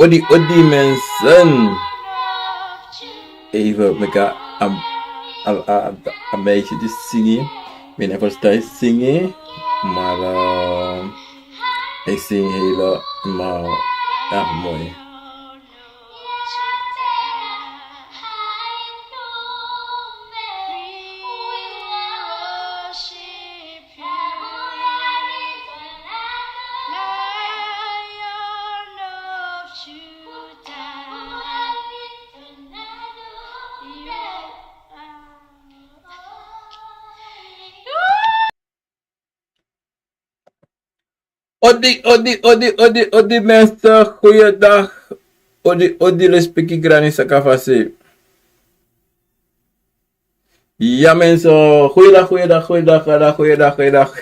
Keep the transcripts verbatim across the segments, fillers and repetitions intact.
Odi, odi mensen. Even meki a, a, a, a meisje die singi. Mi no e ferstan singi. Maar eh, hij zingt helemaal erg mooi. Odi, odi, odi, odi, odi, mensen. Goeiedag. Odi, odi, lespeki, grani, sakafasi. Ya, mensen. Goeiedag, goeiedag, goeiedag, goeiedag, goeiedag, goeiedag.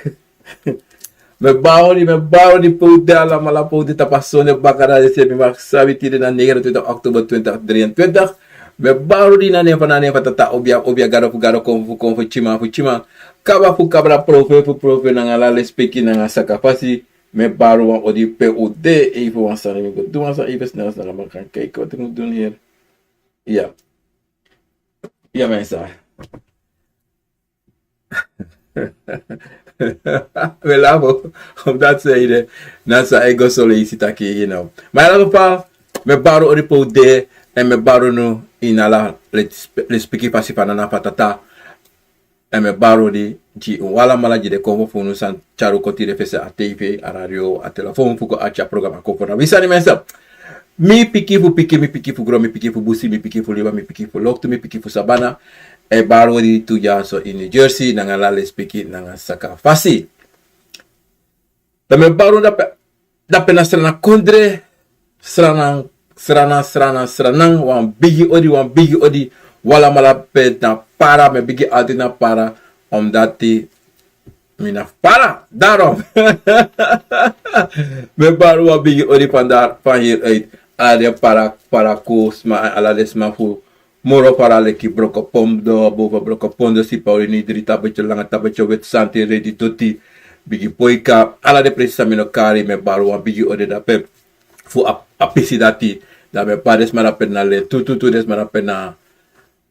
Mi e bari odi, mi e bari odi pe un de alamala, pe un de tapu a sonde bakadati, mi mag sabi tide na negenentwintig oktober twintig drieëntwintig. Mi e bari odi na nen fu, na nen fu Tata, obia, obia, gado fu gado, konfo fu konfo, tyiman fu tyiman, kabra fu kabra, profeti fu profeti, nanga ala lespeki, nanga sakafasi. Mi e bari wan odi pe un de. Even wan sani mi go du, wan sani even snel, snel, mi kan kijken wat ik moet doen hier. Ya. Ya, mensen. Mi e lafu, omdat san ede, na san e go so leisi taki, you know. Maar in elk geval, mi e bari odi pe un de, èn mi e bari unu ini ala lespeki fasi, fu Nana, fu Tata. Èn mi e bari odi gi un alamala di de konfo fu unu san tyari un kon tide fesi a tv, a radio, a telefoon fu kon arki a programa Konfo na wi sani, mensen. Mi pikin fu pikin, mi pikin fu gron, mi pikin fu busi, mi pikin fu liba, mi pikin fu loktu, mi pikin fu sabana. E bari odi tu dyaso ini New Jersey, nanga ala lespeki, nanga sakafasi. Dan mi e bari unu dape, dape na Sranan kondre, Sranan, Sranan, Sranan, Sranan, wan bigi odi, wan bigi odi, un alamala pe na Para, mi e bigin altijd na Para, omdat mi na fu Para, daarom. Mi e bari wan bigi odi van daar, van hieruit. Ala den Para, Paraku sma, ala den sma fu moro Para, leki Brokopondo, boven Brokopondo, Sipawini, Dri Tabetje, Langa Tabetje, Weti Santi, Redi Doti, Bigi Poika, ala den presi san mi no kari, mi e bari wan bigi odi dape. Fu a, a pisi dati, dan mi e bari den sma dape na Lentutu, tu den sma dape na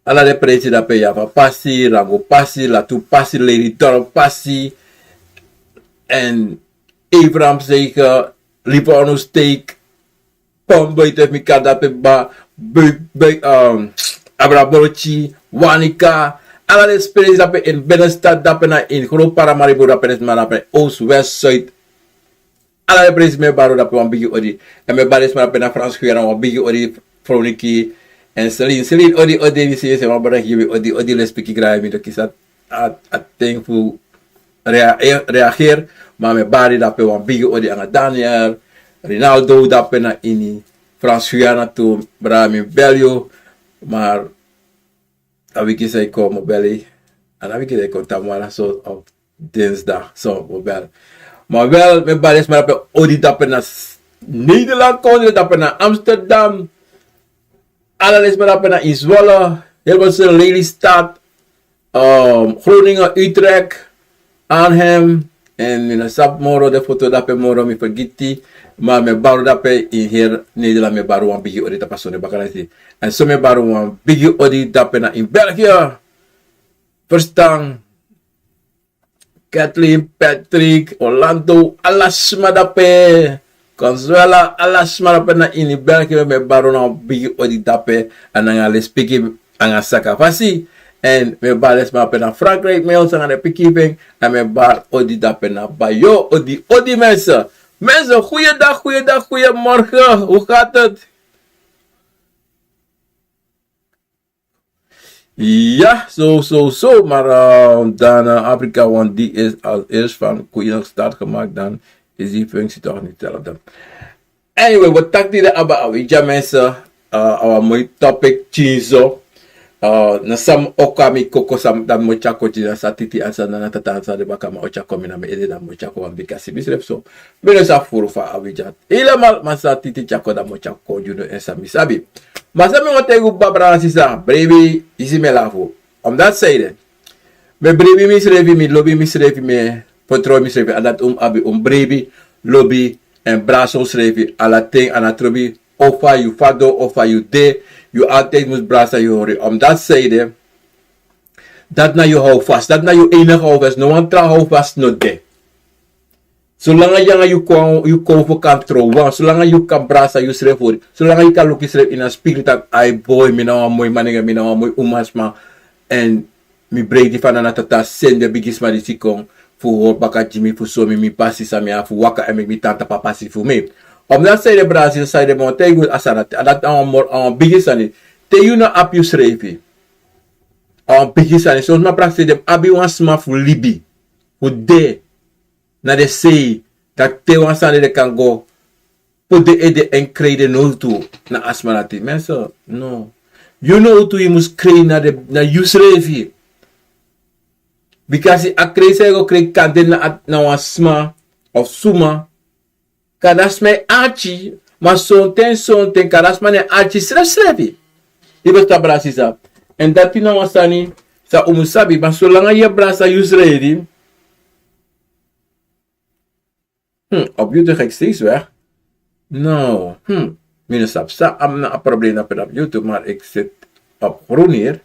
ala den presi dape, Yafa pasi, Rangu pasi, Latu pasi, Leiderdorp pasi, èn Abraham zeker, Livorno steek, Pom, Buiten, efu mi kari dape kaba, Bui, Bui, ehm, Abrabolochi, Wanica, ala den presi dape ini binnenstad dape na ini Groot Paramaribo dape, den sma dape, Oost, West, Zuid. Ala den presi mi e bari dape wan bigi odi. Èn mi e bari den sma dape na Frans Guyana wan bigi odi, Froniki, èn Celine. Celine, odi, odi, mi si yu, se wan brada gi mi odi, odi, lespeki, grani, mi no kisi a, a ten fu rea-, e-, reageer, ma mi e bari dape wan bigi odi anga Daniel, Rinaldo dape na ini Frans Guyana tu, brada, mi bel yu, maar a wiki san e kon mi o bel yu, a na wiki san e kon, tamara so, of dinsdag so mi o bel. Maar wel, mi e bari den sma dape odi dape na s-, Nederland kondre, dape na Amsterdam, ala den sma dape na ini Zwolle, Hilversum, Lelystad, ehm, Groningen, Utrecht, Arnhem, èn mi no sabi moro, den foto dape moro mi fergiti, ma mi e bari dape ini heri Nederland, mi e bari wan bigi odi tapu a sonde bakadati. Èn so mi e bari wan bigi odi dape na ini België. Verstaan? Kathleen, Patrick, Orlando, ala sma dape. Consuela, ala sma dape na ini België, mi e bari wan bigi odi dape, èn nanga lespeki, anga sakafasi. Èn mi e bari den sma dape na Frankrijk, Mils anga den pikin fu en, èn mi e bari odi dape na Bayo, odi, odi mensen. Mensen, goeiedag, goeiedag, goeiemorgen. Hoe gaat het? Ja, zo, zo, zo. Maar eh, dan eh, Afrika, want die is als eerst van Koeien gestart gemaakt, dan is die functie toch niet hetzelfde. Anyway, we taki tide abi a Awidya mensen, eh, a wan moi topic tyinso. Eh, na san mi o kon, mi koko san dan mi o tyari kon, na san Titi, san Nana, Tata, san den bakaman o tyari kon, mi na mi ede dan mi o tyari kon, want bika si misrefi so. Mi no sa furu fu a Awidya helemaal, ma san Titi tyari kon dan mi o tyari kon gi unu, èn san mi sabi. Ma san mi wani taigi un, baba, brada, sisa, Brebi, yu si mi e lafu. Omdat san ede, mi e brebi misrefi, mi lobi misrefi, mi e fertrow misrefi, a dati un abi un brebi, lobi, èn brasa unsrefi ala ten, a no trobi Ofa yu fado, ofa yu de, yu altijd mus brasa yu hori. Omdat zij de, dat na yu houvast, dat na yu enige houvast, no wan tra houvast no de. Solanga yu nanga yu kon, yu kon fu kan tron wan, solanga yu kan brasa yu srefi hori, solanga yu kan luku yu srefi ini a spiri taki, ai boi, mi na wan moi manenge, mi na wan moi umasma. En mi breiti fa na na tata sende bigisma disi kon fu hori baka gi mi fu sori mi mi pasi san mi abi fu waka en meki mi tan tapu a pasi fu mi. Omdat zij de brasi, zij de man, te yu go a sani, a dati na wan moro, a wan bigi sani. Te yu no abi yu srefi, a wan bigi sani. Son sma prakseri den abi wan sma fu libi, fu de na den sei, dati te wan sani de kan go poti den ede en krei den nowtu na a sma dati. Mensen, no. Yu nowtu yu mus krei na den, na yu srefi. Bikasi a krei san yu go krei kan de na a, na wan sma of suma. Kan na sma e arki, ma sonten, sonten kan na sma no e arki srefsrefi. Yu e ferstan, brada, sisa? En dati na wan sani san un mus sabi, ma solanga yu e brasa yu srefi, Hmm, op YouTube ga ik steeds weg. No, hmm. Mi no sabi san na a probleem na op YouTube, maar ik zit op groen hier.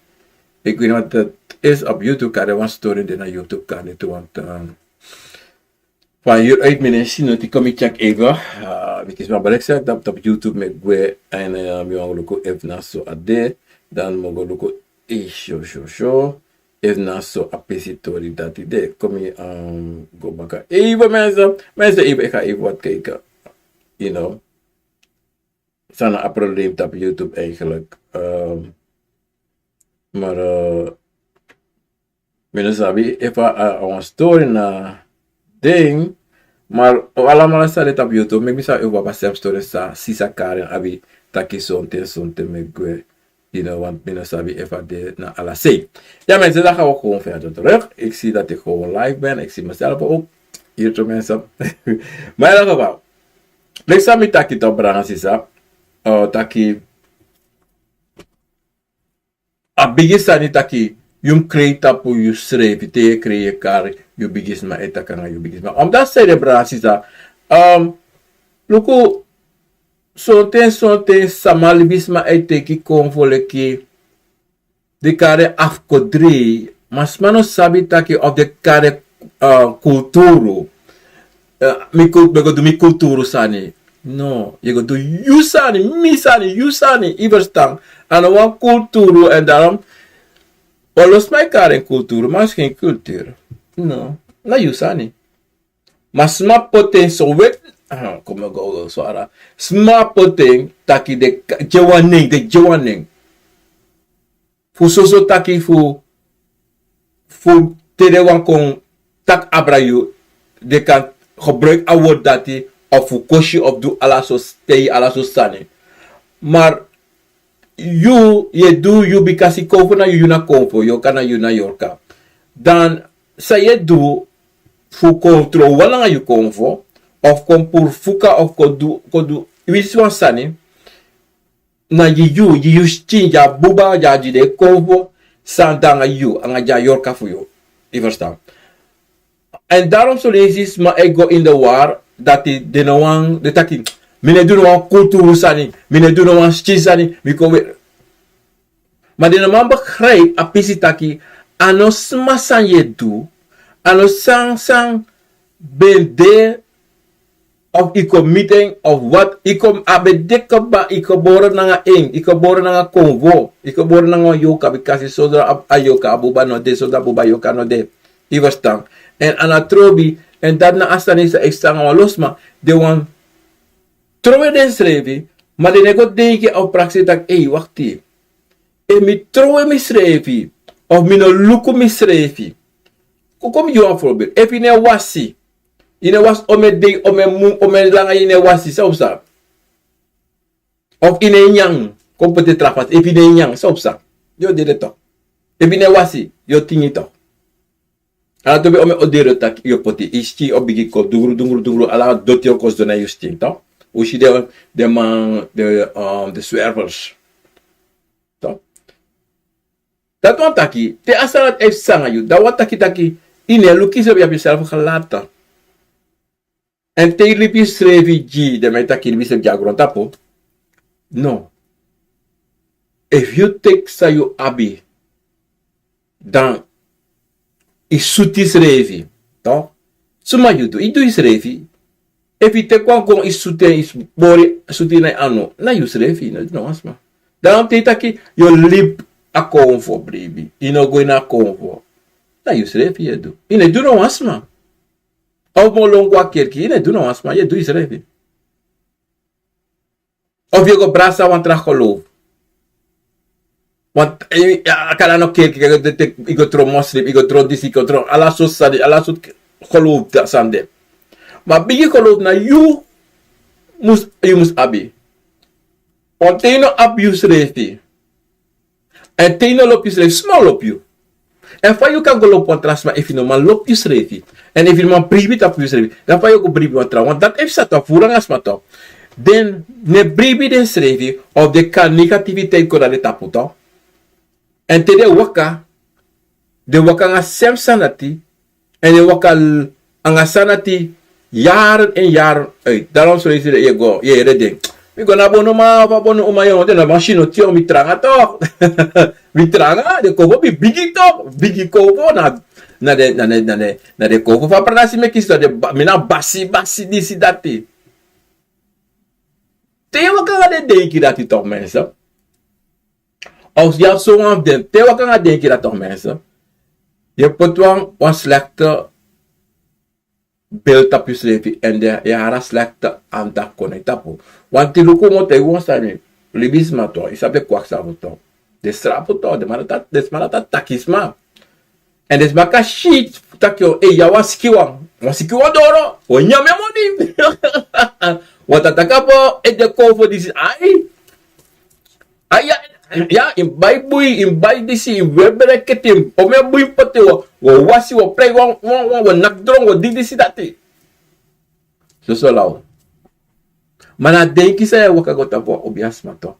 Ik weet niet wat het is op YouTube, kan er wan storing na YouTube kan niet, want ehm, van hieruit mi no si noti. Kom, ik check even. Uh, mi kisi mi bereik seti dat op YouTube mi gwe en uh, mi wan luku efu na so a de, dan mi o go luku. Ei, sure, sure, sure. Efu na so a pisi tori dati de, kon mi um, go baka. Even mensen, mensen, even, ik ga even wat kijken. You know. San na a probleem tapu YouTube eigenlijk. Um, maar uh, mi no sabi efu a, a, a wan storing na ding. Maar allemaal san de tapu YouTube, meki mi sabi efu a wan self storing san sisa Karen abi taki sonten, sonten mi gwe. You know, want mi no sabi efu a de na ala sei. Ja mensen, dan gaan we gewoon verder terug. Ik zie dat ik gewoon live ben. Ik zie mezelf ook hier, mensen. Maar in elk geval, leki san mi taki, toch, brada, sisa. Uh, taki, a bigi sani taki, yu mus krei tapu yu srefi, te yu e krei yu e kari yu bigisma, e taki nanga yu bigisma. Omdat zij de, brada, sisa. Um, luku, sonten, sonten sama libisma e teki konfo leki den kari en afkodrei, ma sma no sabi taki of den kari en uh, kulturu. Uh, mi kul-, mi go du mi kulturu sani. No, yu go du yu sani, mi sani, yu sani, yu e ferstan. A no wan kulturu, en daarom wan lo sma e kari en kulturu, maar is geen cultuur. No, na yu sani. Ma sma poti en so weti, ah, kon mi go, go swara. Sma poti en taki den ka-, gi en wan nen, den gi en wan nen. Fu soso taki fu, fu te den wani kon taki abra yu, den kan gebruik a word dati, of fu kosi, of du ala so stei, ala so sani. Maar yu, yu e du yu bikasi konfo na yu, yu na konfo, yorka na yu na yorka. Dan san yu e du fu kon tron wan nanga yu konfo, of kon puru fuka, of kon du, kon du winsi wan sani, na gi yu, gi yu skin, gi a buba, gi a, gi den konfo, san de nanga yu, nanga gi a yorka fu yu. Yu e ferstan? En daarom soleisi sma e go in de war, dati den no wani, den taki, mi no e du no wan kulturu sani, mi no e du no wan skin sani, mi kon we-. Ma den no man begrijp a pisi taki, a no sma sani yu e du, a no san san ben de, of yu kon miti en, of wat, yu kon, a ben de kaba, yu kon boro nanga en, yu kon boro nanga konfo, yu kon boro nanga wan yorka, bikasi sondro a, a yorka a buba no de, sondro a buba yorka no de. Yu e ferstan? En a no trobi, en dati na a sani san e psa nanga wan lo sma, den wani trowe densrefi, ma den no e go denki of prakseri taki, ei, wakti. Efu mi trowe misrefi, of mi no luku misrefi. Kon, kon mi gi wan voorbeeld. Efu yu no e wasi, yu no e wasi omeni dei, omeni mun, omeni langa yu no e wasi, san o psa? Of yu no e nyan, kon poti en tra fasi, efu yu no e nyan, san o psa? Yu o dede toch. Efu yu no e wasi, yu o tingi toch. A no trobi omeni odede taki yu o poti, yu skin o bigin kon dungru, dungru, dungru, ala doti o kon sidon na yu skin, toch? Un si den, den man, den, um, den zwervers. Toch? Dati wani taki, te a sani dati e psa nanga yu, dati wani taki taki, yu no e luku yusrefi, yu abi yusrefi gelaten. En te yu libi yusrefi gi, den man e taki yu libi yusrefi gi a grontapu. No. Efu yu teki san yu abi, dan yu sutu yusrefi. Toch? Suma yu du? Yu du yusrefi. Efu yu teki wan kon, yu sutu en, yu bori sutu na yu anu, na yusrefi, yu no du na wan sma. Dan te yu taki yu o libi a konfo bribi, yu no go ini a konfo, na yusrefi yu e du, yu no e du na wan sma. Of yu o lon go a kerki, yu no e du na wan sma, yu e du yusrefi. Of yu e go brasa wan tra geloof. Want, eh, ya, a kan no kerki, yu go tron moslim, yu go tron disi, yu go tron ala sortu sani, ala sortu geloof sani de. Ma bigi geloof na yu mus, yu mus abi. Want te yu no abi yusrefi, èn te yu no lobi yusrefi, suma o lobi yu? Èn fa yu kan go lobi wan tra sma efu yu no man lobi yusrefi? Èn efu yu no man bribi tapu yusrefi, dan fa yu o go bribi wan tra? Want dati e psa, a furu nanga sma toch. Den no e bribi densrefi, of den e kari negativiteit kon na den tapu toch. Èn te den e waka, den e waka nanga sem sani dati, èn den e waka nanga sani dati yaren en yaren uit. Daarom so yu si den e go, yu e yere den: Mi go na bonuman, fa bonuman, yu no, den no man si nothing, mi tranga toch. Mi tranga, den konfo bigi toch, bigi konfo na, na den, na den, na den, na den konfo fu a pranasi meki, so den ba-, mi na basi, basi disi dati. Te yu e waka nanga den denki dati toch, mensen. Of yu abi sowan fu den, te yu e waka nanga denki dati toch, mensen, yu e poti wan, wan slechte beeld tapu yusrefi, èn den e hari a slechte andakti kon na yu tapu. Want luku, mi o taigi wan sani, libisma toch, yu sabi den kwaksafu toch, den srapu toch, den sma dati, den sma dati e taki sma. Èn den sma kan si taki, o, eh, yu abi wan sikiwan, wan sikiwan doro, wi o nyan en moni. Wan tata kan bo, eh, den konfo disi, ai. Ai, ya, ya, yu mus bai bui, yu mus bai disi, yu mus weri bere keti, yu mus, omeni bui yu mus poti, wi o, wi o wasi, wi o prei, wi o, wi o, wi o naki dron, wi o du disi dati. Soso law. Ma na denki san yu e waka go tapu wan obiasma toch.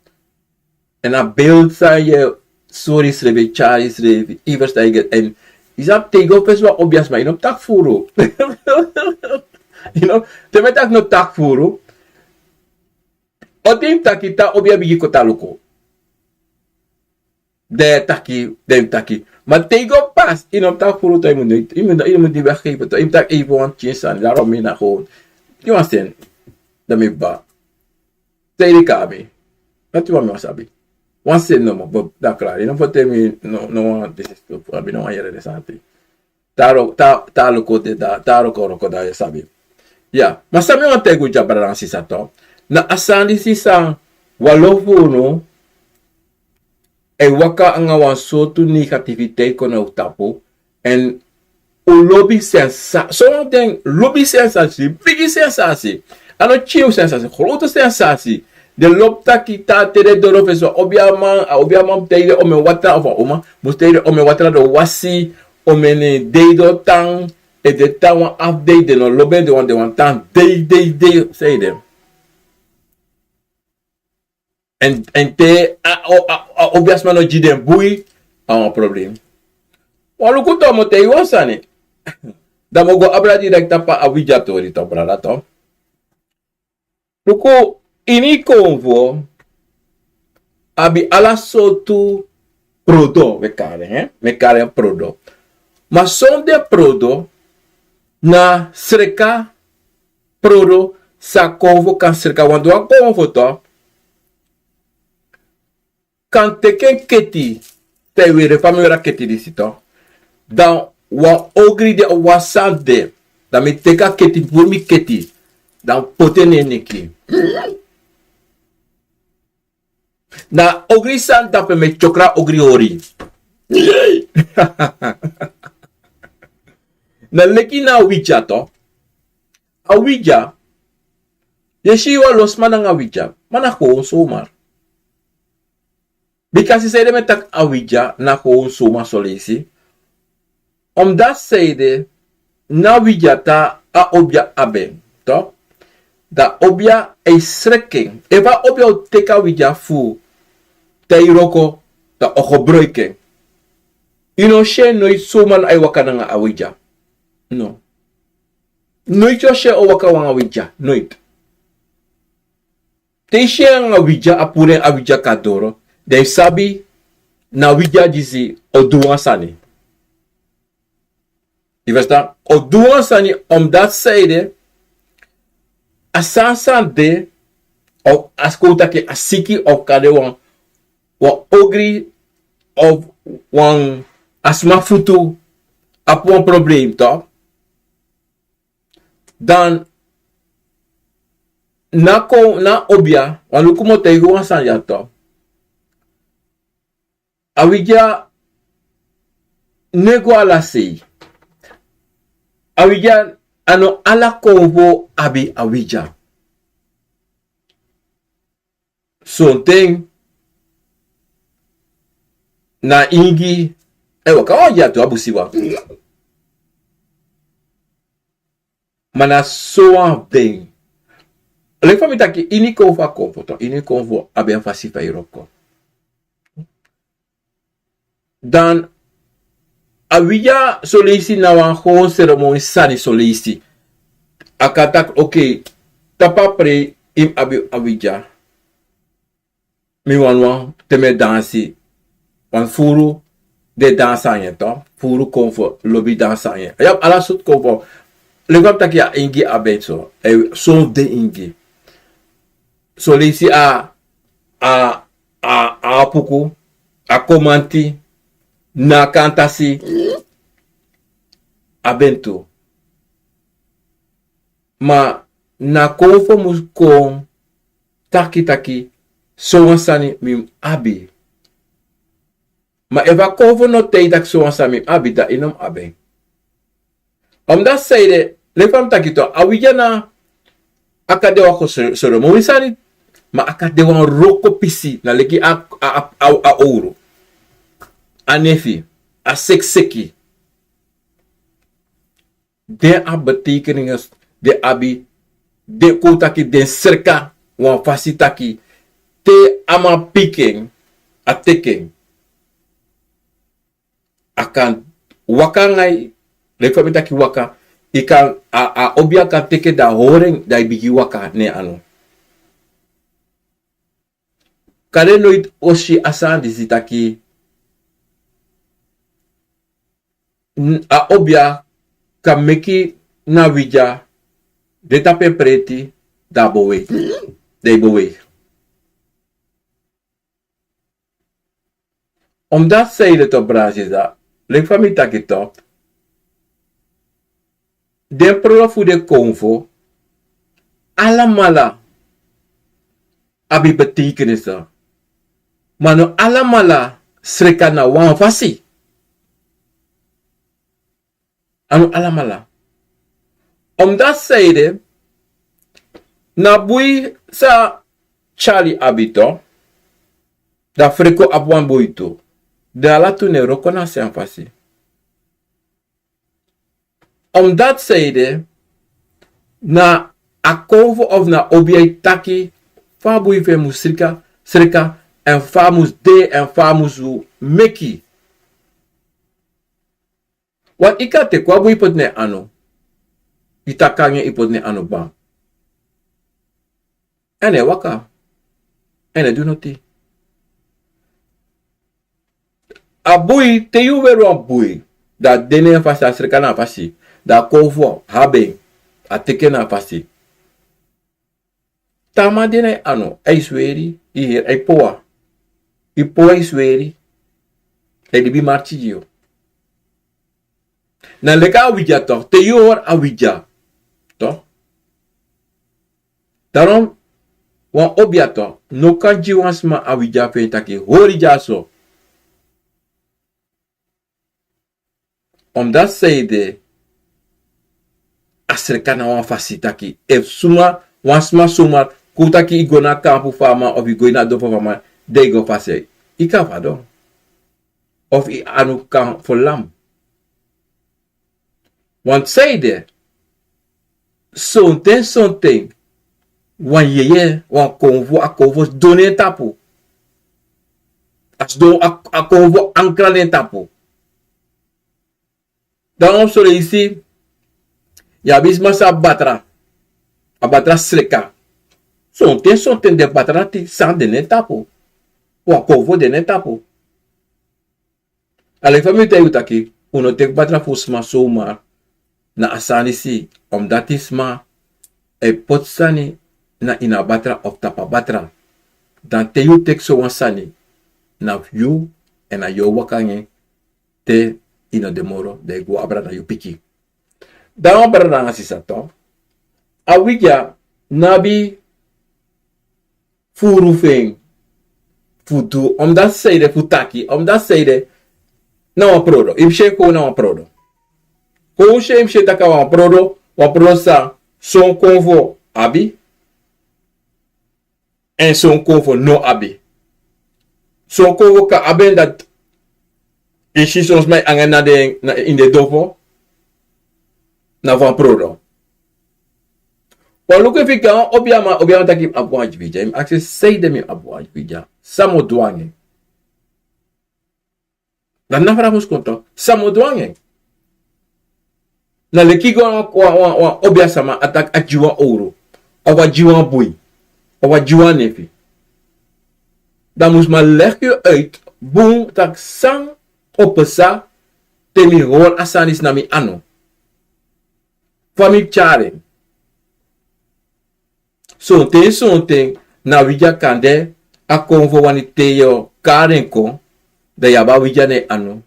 Èn a beeld san yu e sori yusrefi, tyari yusrefi, yu ferstan, yu get, èn yu sabi te yu go fesi wan obiasma, yu no mus taki furu. Yu no, te mi e taki no taki furu. Odi yu mus taki, te a obia bigin koti a luku. Den e taki, den e taki. Ma te yu go pasi, yu no mus taki furu toch, yu mus, yu mus, yu mus di weggeven toch, yu mus taki even wan tyin sani, daarom mi na gewoon. Yu wan sen, dan mi ba. Te yu kan abi. Dati wan mi wan sabi. Wan sen nomo, bo, dan klaar. Yu no fu teki mi no, no wan disi tu, abi no wan yere den sani. Te a wroko, te a, te a wroko de, te a wroko, wroko, dan yu sabi. Ya, ma san mi wani taigi un dya, brada nanga sisa toch. Na a sani disi san wan lo fu unu e waka nanga wan sortu negativiteit kon na un tapu. Èn un lobi sensa-, son fu den lobi sensasi, bigi sensasi. A no tyari un sensasi, grote sensasi. Den lobi taki te den doro fesi wan obiaman, a obiaman mus taigi den omeni watra, of a uma mus taigi den omeni watra, den wasi, omeni dei den o tan, efu den tan wan afu dei, den no lobi en, den wani, den wani tan dei, dei, dei, san ede. Èn, èn te a, a, a, a obiasma no gi den bui, a wan problem. Wan luku toch, mi o taigi wan sani. Dan mi o go abra direct tapu a Ouija tori toch, brada toch. Luku, ini konfo abi ala sortu prodo, we kari en, hè? We kari en prodo. Ma son fu den prodo na sreka prodo san konfo kan sreka. Want wan konfo toch kan teki en keti, te yu weri, fa mi weri a keti disi toch. Dan wan ogri de, wan sani de. Dan mi teki a keti, puru mi keti. Dan poti en na en neki. Na ogri sani dape, mi e tyokri a ogri hori. Na leki na Ouija toch. A Ouija, yu e si wan lo sma nanga Ouija, ma na gewoon zomaar. Bika san ede mi e taki a Ouija na gewoon zomaar so leisi. Omdat san ede na Ouija, te a obia abi en, toch? Dan a obia e sreki en. Efu a obia o teki a Ouija fu, te yu wroko, dan a o gebruik en. Yu no o si en noiti zomaar, a e waka nanga a Ouija. No. Noiti yu o si en o waka nanga Ouija. Noiti. te yu si en anga widya, a puru en a widya kon na doro, dan yu sabi na widya disi o du wan sani. Yu ferstan? O du wan sani, omdat san ede, a sani san de, of a siko taki a siki, of kan de wan, wan ogri, of wan, a sma futu abi wan problem, toch? Dan na kon, na obia, wan luku mi o taigi wan sani ya, toch. A widya no e go ala sei. A widya, a no ala konfo abi a widya. Sonten na ingi e waka wan ya tu a busiwa. Ma na so wan fu den. Leki fa mi taki, ini konfo a konfo, toch, ini konfo abi en fasi fa yu wroko. Dan a widya son leisi na wan gewoon seremoni sani son leisi. A kan taki, oké, tapu a prei yu mus abi a widya. Mi wani wan te mi e dansi. Wan furu de dansi nanga en, toch. Furu konfo lobi dansi nanga en. Ya, ala sortu konfo. Leki fa mi taki, a ingi abi en so. Son fu den ingi. Son leisi a, a, a, a apuku, a komanti, na kantasi, abi en tu. Ma na konfo mus kon taki taki, so wan sani mi mus abi. Ma efu a konfo no taigi taki so wan sani mi mus abi, dan yu no mus abi en. Omdat san ede, leki fa mi taki, toch, a widya na, a kan de wan kon soro, soro, ma wi sani, ma a kan de wan wroko pisi, na leki a, a, a, a, a owru, a nefi, a sekiseki. Den abi betekenis, den abi, den kon taki den sreka wan fasi taki te a man piki en, a teki en. A kan waka nanga yu, leki fa mi taki waka, yu kan, a, a obia kan teki en, dan a hori en, dan yu bigin waka na en anu. Kande noiti o si a sani disi taki, n-, a obia kan meki na widya de tapu en preti, dan a beweeg. Dan yu beweeg. Omdat san ede, toch, brada, sisa, leki fa mi taki, toch, den prolo fu den konfo, alamala abi betekenis. Ma no alamala sreka na wan fasi. A no alamala. Omdat san ede, na bui san Charlie abi, toch, dan Freko abi wan bui tu. Dan ala tu no e wroko na a sem fasi. Omdat san ede, na a konfo of na obia e taki fa a bui fu en mus sreka, sreka, èn fa a mus de, èn fa a mus meki. Want yu kan teki wan bui poti na en anu. Yu taki nanga en, yu poti na en anu, bam. Èn a e waka. Èn a e du noti. A bui, te yu weri wan bui, dan a de na en fasi, a sreka na a fasi. Dan a konfo abi en, a teki en na a fasi. Te a man de na yu anu, a e sweri, yu heri, a e powa. Yu powa, yu sweri, a e libi marki gi yu. Na leki a widya, toch, te yu hori a widya, toch. Daarom, wan obia, toch, no kan gi wan sma a widya fu en taki hori dyaso. Omdat san ede, a sreka na wan fasi taki, efu suma, wan sma suma kon taki yu go na kampu fu a man of yu go ini a dopo fu a man, dan yu go fasi, yu kan fadon. Of yu anu kan ferlam. Want san ede, sonten, sonten, wan yeye, wan konfo, a konfo sidon na en tapu. A sidon, a, a konfo ankra na en tapu. Dan wan sori leisi, yu abi sma san a batra, a batra sreka. Sonten, sonten den batra dati san de na en tapu. Wan konfo de na en tapu. A leki fa mi taigi un taki, un no teki batra fu sma somar na a sani disi, omdati sma e poti sani na ini a batra of tapu a batra. Dan te yu teki sowan sani, na fu yu, èn na yu o waka nanga en te yu no de moro, dan yu go abra na yu pikin. Dan wan brada nanga sisa, toch, a wigi dya no abi furu fu en fu du, omdati sanede fu taki, omdati sanede na wan prodo. Yu mus si en kon na wan prodo. Kon yu si en, yu mus si en taki a wan prodo, wan prodo san son konfo abi, èn son konfo no abi. Son konfo kan abi en dati yu si son sma e nanga en na den, na, ini den dofo, na fu wan prodo. Wan luku efu yu kan, obia man, obia man taki yu mus abi wan wigi dya, yu mus aksi en sanede mi abi wan wigi dya. San mi o du nanga en? Dan na vraag mus kon, toch. San mi o du nanga en? Na leki go wan, wan, wan, wan obia sama a taki a gi wan owru, of a gi wan bui, of a gi wan nefi. Dan mus man leg yu uit bun taki san o pasa te mi hori a sani disi na mi anu. Fa mi tyari en. Sonten, sonten na wigi dya kan de, a konfo wani te yu o kari en kon, dan yu abi a wigi dya na yu anu.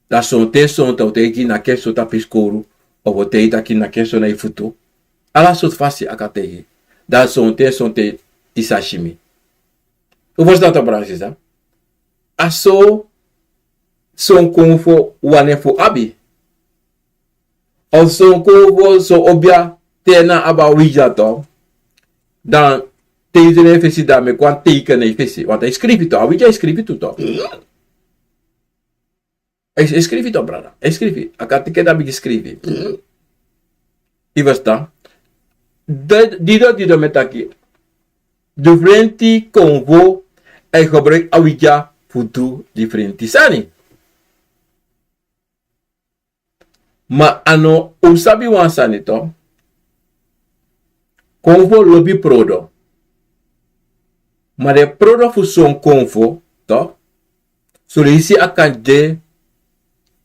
Dan sonten, sonten a o taigi yu na ken sota piskowru, of a o taigi yu taki na ken so na yu futu. Ala sortu fasi a kan taigi. Dan sonten, sonten yu sa si mi. Un ferstan toch, brada, sisa? A so son konfo wani fu abi. Of son konfo, son obia, te a no abi a wigi dya, toch, dan te yu de na yu fesi, dan meki wan teken na yu fesi. Want a e skrifi tu, a wigi dya e skrifi tu, toch. A e, a e skrifi tu, brada. A e skrifi. A kan teki en dan bigin skrifi. Yu ferstan? Di, di dati, di dati mi e taki. Difrenti konfo e gebruiki a wigi dya fu du difrenti sani. Ma a no, un sabi wan sani, toch. Konfo lobi prodo. Ma den prodo fu son konfo, toch, son leisi a kan de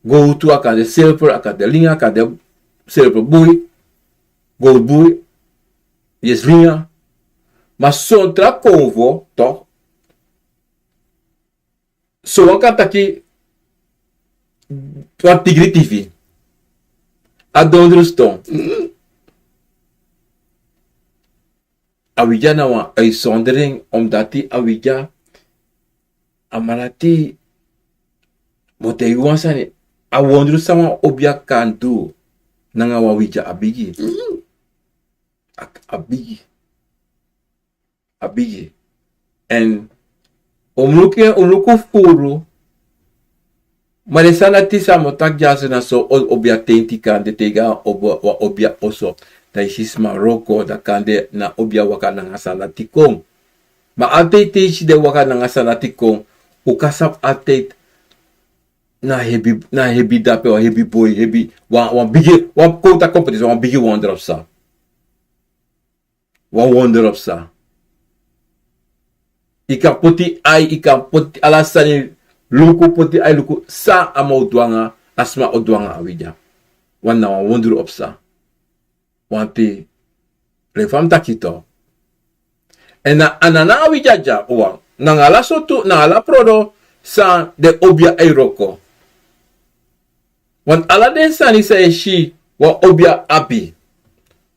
gowtu, a kan de silver, a kan de linga, a kan de silver bui, gowtu bui, yes, linga. Ma son tra konfo, toch, sowan kan taki wan tigri tifi. A dondru ston. A wigi dya na wan uitzondering, omdati a wigi dya, a man dati, mi o taigi yu wan sani, a wondru san wan obia kan du nanga wan wigi dya, a bigi. A, a bigi. A bigi. Èn un mus luku, un mus luku furu. Ma den sani dati san mi o taki dyaso na so o, obia tenti kan de, te yu go a obo, wan obia oso, dan yu si sma wroko, dan kande na obia waka nanga sani dati kon. Ma altijd te yu si den waka nanga sani dati kon, un kan sabi altijd na hebi, na hebi dape, wan hebi boi, hebi, wan, wan bigi, wan kowtu a kon poti, wan bigi wondro psa. Wan wondro psa. Yu kan poti ai, yu kan poti ala sani, luku, poti ai, luku san a man o du nanga, a sma o du nanga a wigi dya. Wan na wan wondro psa. Wanti, leki fa mi taki, toch. Èn na, a no na a wigi dya dya wawan. Nanga ala sortu, nanga ala prodo san den obia e wroko. Want ala den sani san yu e si wan obia abi.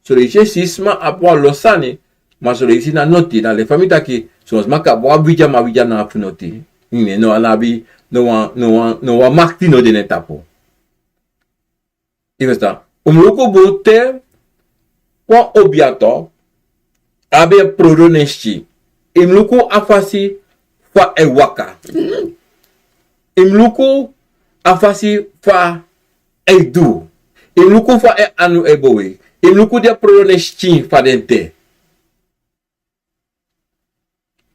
Son leisi yu e si sma abi wan lo sani, ma son leisi na noti, na leki fa mi taki, son sma kan abi wan wigi dya, ma a wigi dya no abi fu noti. Ne, no, a no abi, no wan, no wan, no wan makti no de na en tapu. Yu ferstan? Un mus luku bun te wan obia, toch, abi en prodo na en skin. Yu mus luku a fasi fa a e waka. Yu mus luku a fasi fa a e du. Yu mus luku fa en anu e bow. Yu mus luku den prodo na en skin fa den de.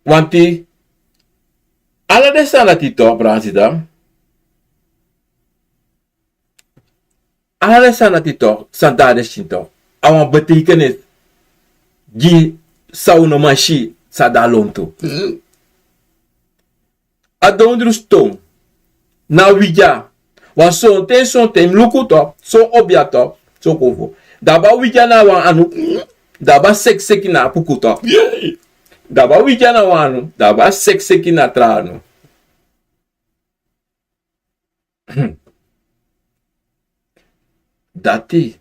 Wanti, ala den sani dati, toch, brada, sisa. Ala den sani dati, toch, san de na den skin, toch, a wan betekenis gi san un no man si, san de a lontu. A dondru ston na widya. Wan sonten sonten mi luku to, son obia to, son konfo. Dan a ba widya na wan anu, dan a ba sekiseki na a puku to. Dan a ba widya na wan anu, dan a ba sekiseki na tra anu. Dati,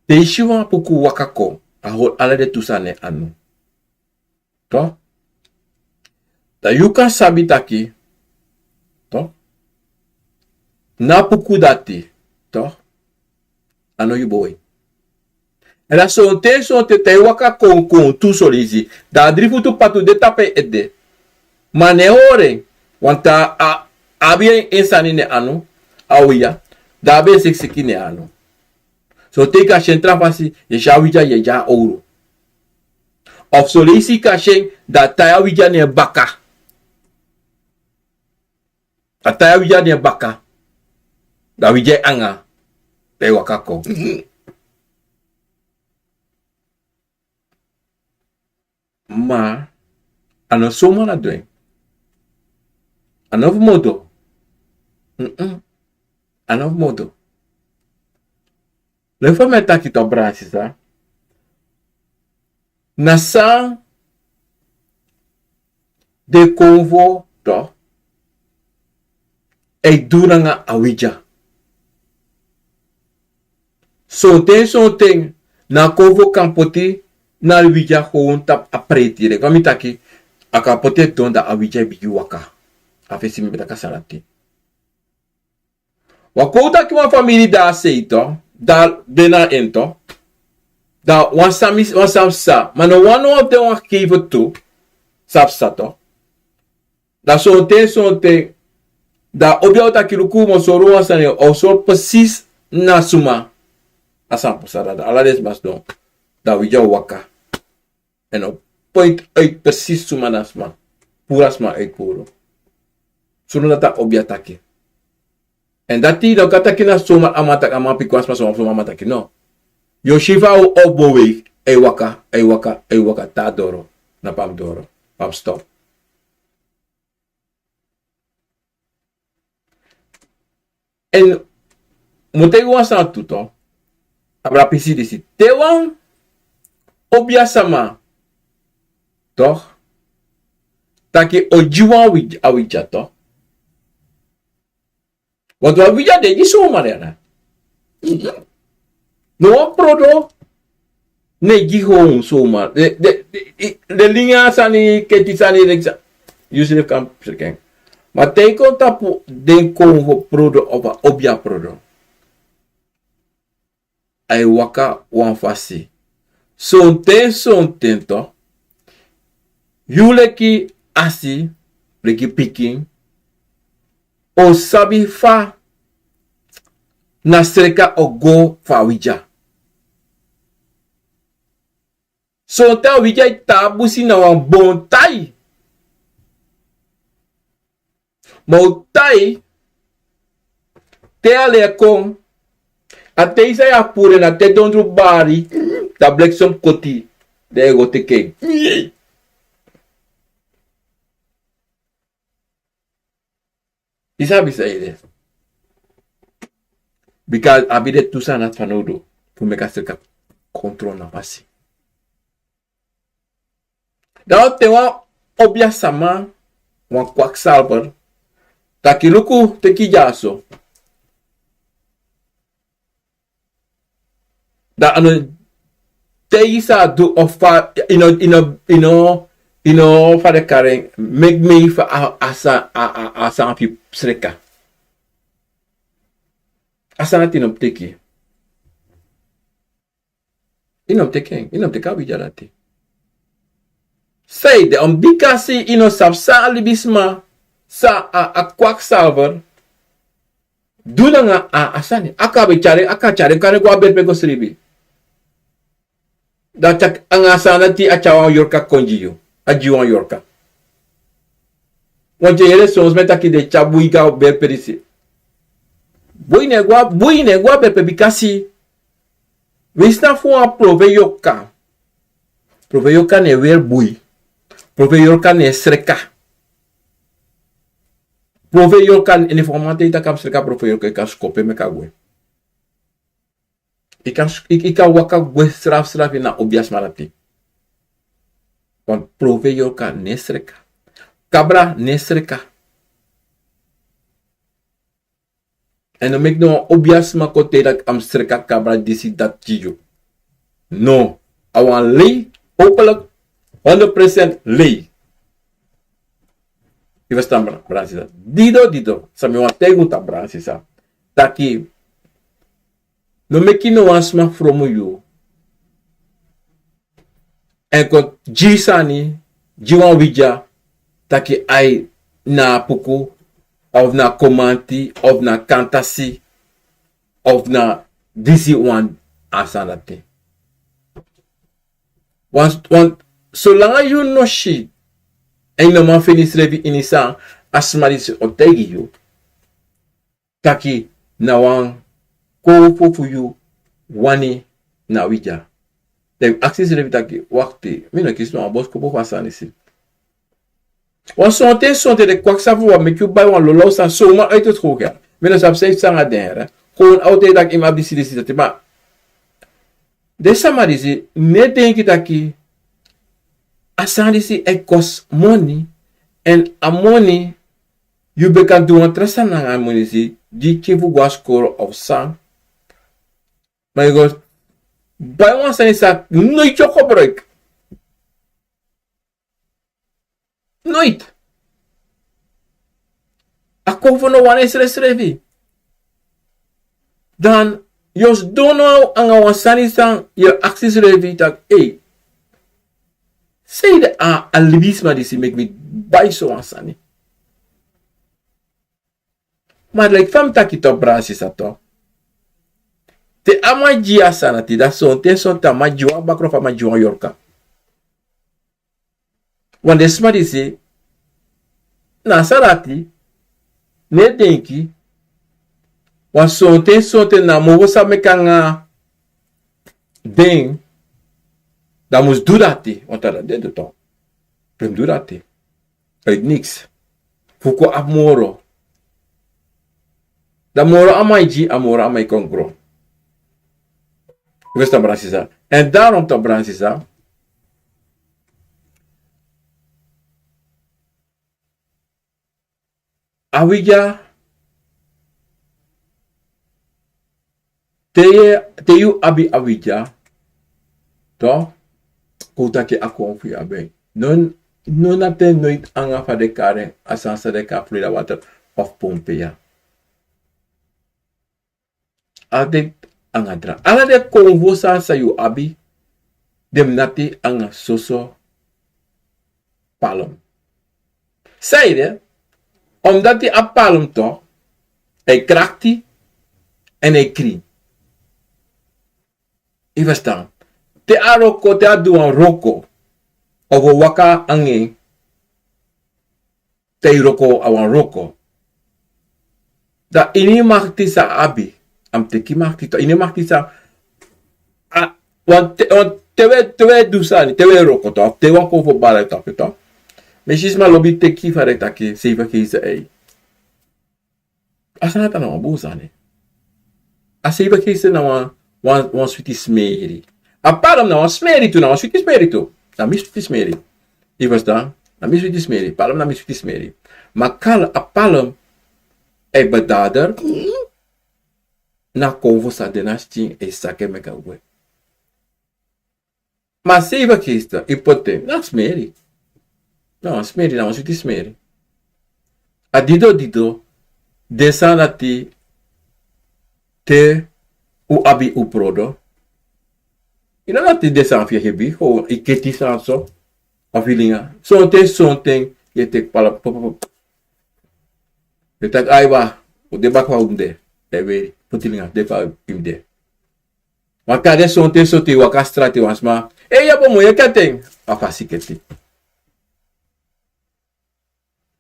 te i si wan puku waka kon, a hori ala den tu sani na en anu. To? Dan yu kan sabi taki, to? Na puku dati, to? A no yu boi. Èn dan sonten sonten te i waka kon kon tu son leisi, dan a dri futu patu de tapu en ede. Ma a no e hori en, want a abi en sani na en anu, a widya, dan a abi en sekiseki na en anu. Sonten i kan si en tra fasi, yu e si a widya, yu e si a owru. Of son leisi i kan si en, dan a tai a widya na en baka. A tai a widya na en baka. Dan a widya e anga. Dan i waka kon. Ma a no somar a du en. A no fu modo. Mm-mm. A no fu modo. Leki fa mi e taki, to, brada, sisa. Na san den konfo, to, e du nanga a widya. Sonten sonten na a konfo kan poti na a widya, gewoon tapu a preti. Leki fa mi taki, a kan poti en don, dan a widya e bigin waka. A fesi mi ben taki a sani dati. Wan kon taki wan famiri de a sei, to, dan de na en, to. Dan wan sani, wan sani psa, ma no wan no wan de wan gegeven tu, san psa, to. Dan sonten sonten, dan obia o taki luku, mi o sori wan sani, o sori precies na suma a sani psa, dan ala den sma sidon. Dan a widya o waka. Èn o point uit precies suma na sma. Puru a sma uit puru. Suma dati a obia taki. Èn dati no kan taki na suma a man taki, a man piki wan sma, suma, suma a man taki, no. Yu o si fa a o beweeg, a e waka, a e waka, a e waka te a doro, na pe a mus doro, pe a mus stop. Èn mi o taigi wan sani tu, to. Abra pisi disi. Te wan obia sama, to, taki o gi wan wi-, a widya, to. Want wan widya no e gi somar, ya na. No wan prodo no e gi gewoon somar. Den, den, den, den lingi a sani, keti sani, leki san yu srefi kan sreken. Ma te i kon tapu den konfo prodo of a obia prodo, a e waka wan fasi. Sonten sonten, to, yu leki asi, leki pikin, o sabi fa na sreka o go fu a widya. Sonten a widya e tan a busi na wan bon tai. Ma o tai, te a leri kon, a tei san yu abi puru en, na te dondru bari, dan bliksem koti, dan yu e go teki en. Yu sabi san yu de. Bika a abi den tu sani dati fanowdu fu meki a sreka kontrol na fasi. Dan te wan obia sama, wan kwakzalver, taki luku, teki dyaso. Dan a no taigi san a du of fa, yu no, yu no, yu no, yu no, fa den kari en, meki mei fu a, a sa-, a, a, a sani fu sreka. A sani dati yu no mus teki. Yu no mus teki en, yu no mus teki a widya dati. Sanede, omdat yu no sabi san a libisma, san a, a kwakzalver du nanga a, a sani. A kan ben tyari, a kan tyari, kan go a berpe go sribi. Dan a tyari anga a sani dati, a tyari wan yorka kon gi yu. A gi wan yorka. Want yu yere son sma e taki den tyari bui go a berpe disi. Bui no e go a, bui no e go a berpe, bikasi wi sani fu wan profe yorka. Profeiti Yorka no e weri bui. Profeiti Yorka no e sreka. Profeiti Yorka, en informate e taki a mus sreka, Profeiti Yorka e kan skopu en meki a gwe. I kan, i, i kan waka gwe srafsrafi na obia sma dati. Want Profeiti Yorka no e sreka. Kabra no e sreka. En no meki no wan obia sma kon taigi taki a mus sreka, kabra disi, dati gi yu. No. A wan lei, openlijk, honderd procent lei. Yu ferstan, bra-, brada sisa. Dido, dido. San mi wani taigi un, brada sisa, taki no meki no wan sma fromu yu. En kon gi sani, gi wan widia, taki ai na puku, of na komanti, of na kantasi, of na disi wan, a sani dati. Wan, wan, solanga yu no si, en yu no man feni yusrefi ini san a sma disi o taigi yu, taki na wan kownu fu yu wani na widia. Dan yu aksi yusrefi taki, wakti, mi no kisi no wan boskopu fu a sani disi. Wan sonten, sonten den kwaksa fu wan meki yu bai wan lolo sani, soma uit het hoge. Mi no sabi san yu sanga den, hè. Kon a o taigi yu taki yu mus abi disi, disi, dati, ma den sama disi no e denki taki a sani disi e kosi moni, en a moni yu ben kan du wan tra sani nanga a moni disi, di yu kin fu go na skoro of san. Ma yu go bai wan sani san noiti yu o gebruik. Noiti. A kon fu no wani srefsrefi. Dan yu o sidon now anga wan sani san yu e aksi yusrefi taki, ei, sanede a, a libisma disi meki mi bai so wan sani. Ma leki fa mi taki, toch, brada sisa, toch. Te a man gi yu a sani dati, dan sonten, sonten a man gi wan bakru, a man gi wan yorka. Wan den sma disi, na a sani dati, no e denki, wan sonten, sonten na moro san meki anga den, dan mus du dati, want a dati den du toch. Den mus du dati. Uit niks. Fu kon abi moro. Dan moro a man e gi, a moro a man e kon gro. Yu ferstan, brada sisa. En daarom toch, brada sisa, a widia, te yu, te yu abi a widia, toch, kon taki a kon fu yu abi. No, no nati noiti anga fa den kari en, a sani san den kari Florida Water of Pompeia. Altijd anga dra. Ala den konfo sani san yu abi, den mus nati anga soso palm. Sanede? Omdati a palm toch, a e krakti, en a e krin. Yu ferstan? Te a wroko, te a du wan wroko, of a waka anga en, te yu wroko a wan wroko. Dan ini makti san a abi, a mus teki makti toch. Ini makti san a, wan te, wan te wi e, te wi e du sani, te wi e wroko toch, te wan konfo bari a tapu toch. Mi e si sma lobi teki fa den e taki seibi geesten ei. A sani dati na wan bun sani. A seibi geesten na wan, wan, wan switi smeri. A palm na wan smeri tu, na wan switi smeri tu. Na mi switi smeri. Yu ferstan? Na mi switi smeri. Palm na mi switi smeri. Ma kal a palm, a e bedader na konfo san de na skin, a e saka en meki a gwe. Ma seibi geesten, yu poti en, na smeri. Na wan smeri, na wan switi smeri. A dido dido, den sani dati, te un abi un prodo. Yu no nati den sani fu yu hebi, o, yu keti sani so, a filinga. Sonten, sonten, yu e teki palm, pop, pop, pop. Yu e taki, aiwa, un de baka fa un de. Yu e weri, poti linga, de fa yu mus de. Ma kande sonten, sonten yu waka strati, wan sma, ei, yu abi wan moi keti. A fasi keti.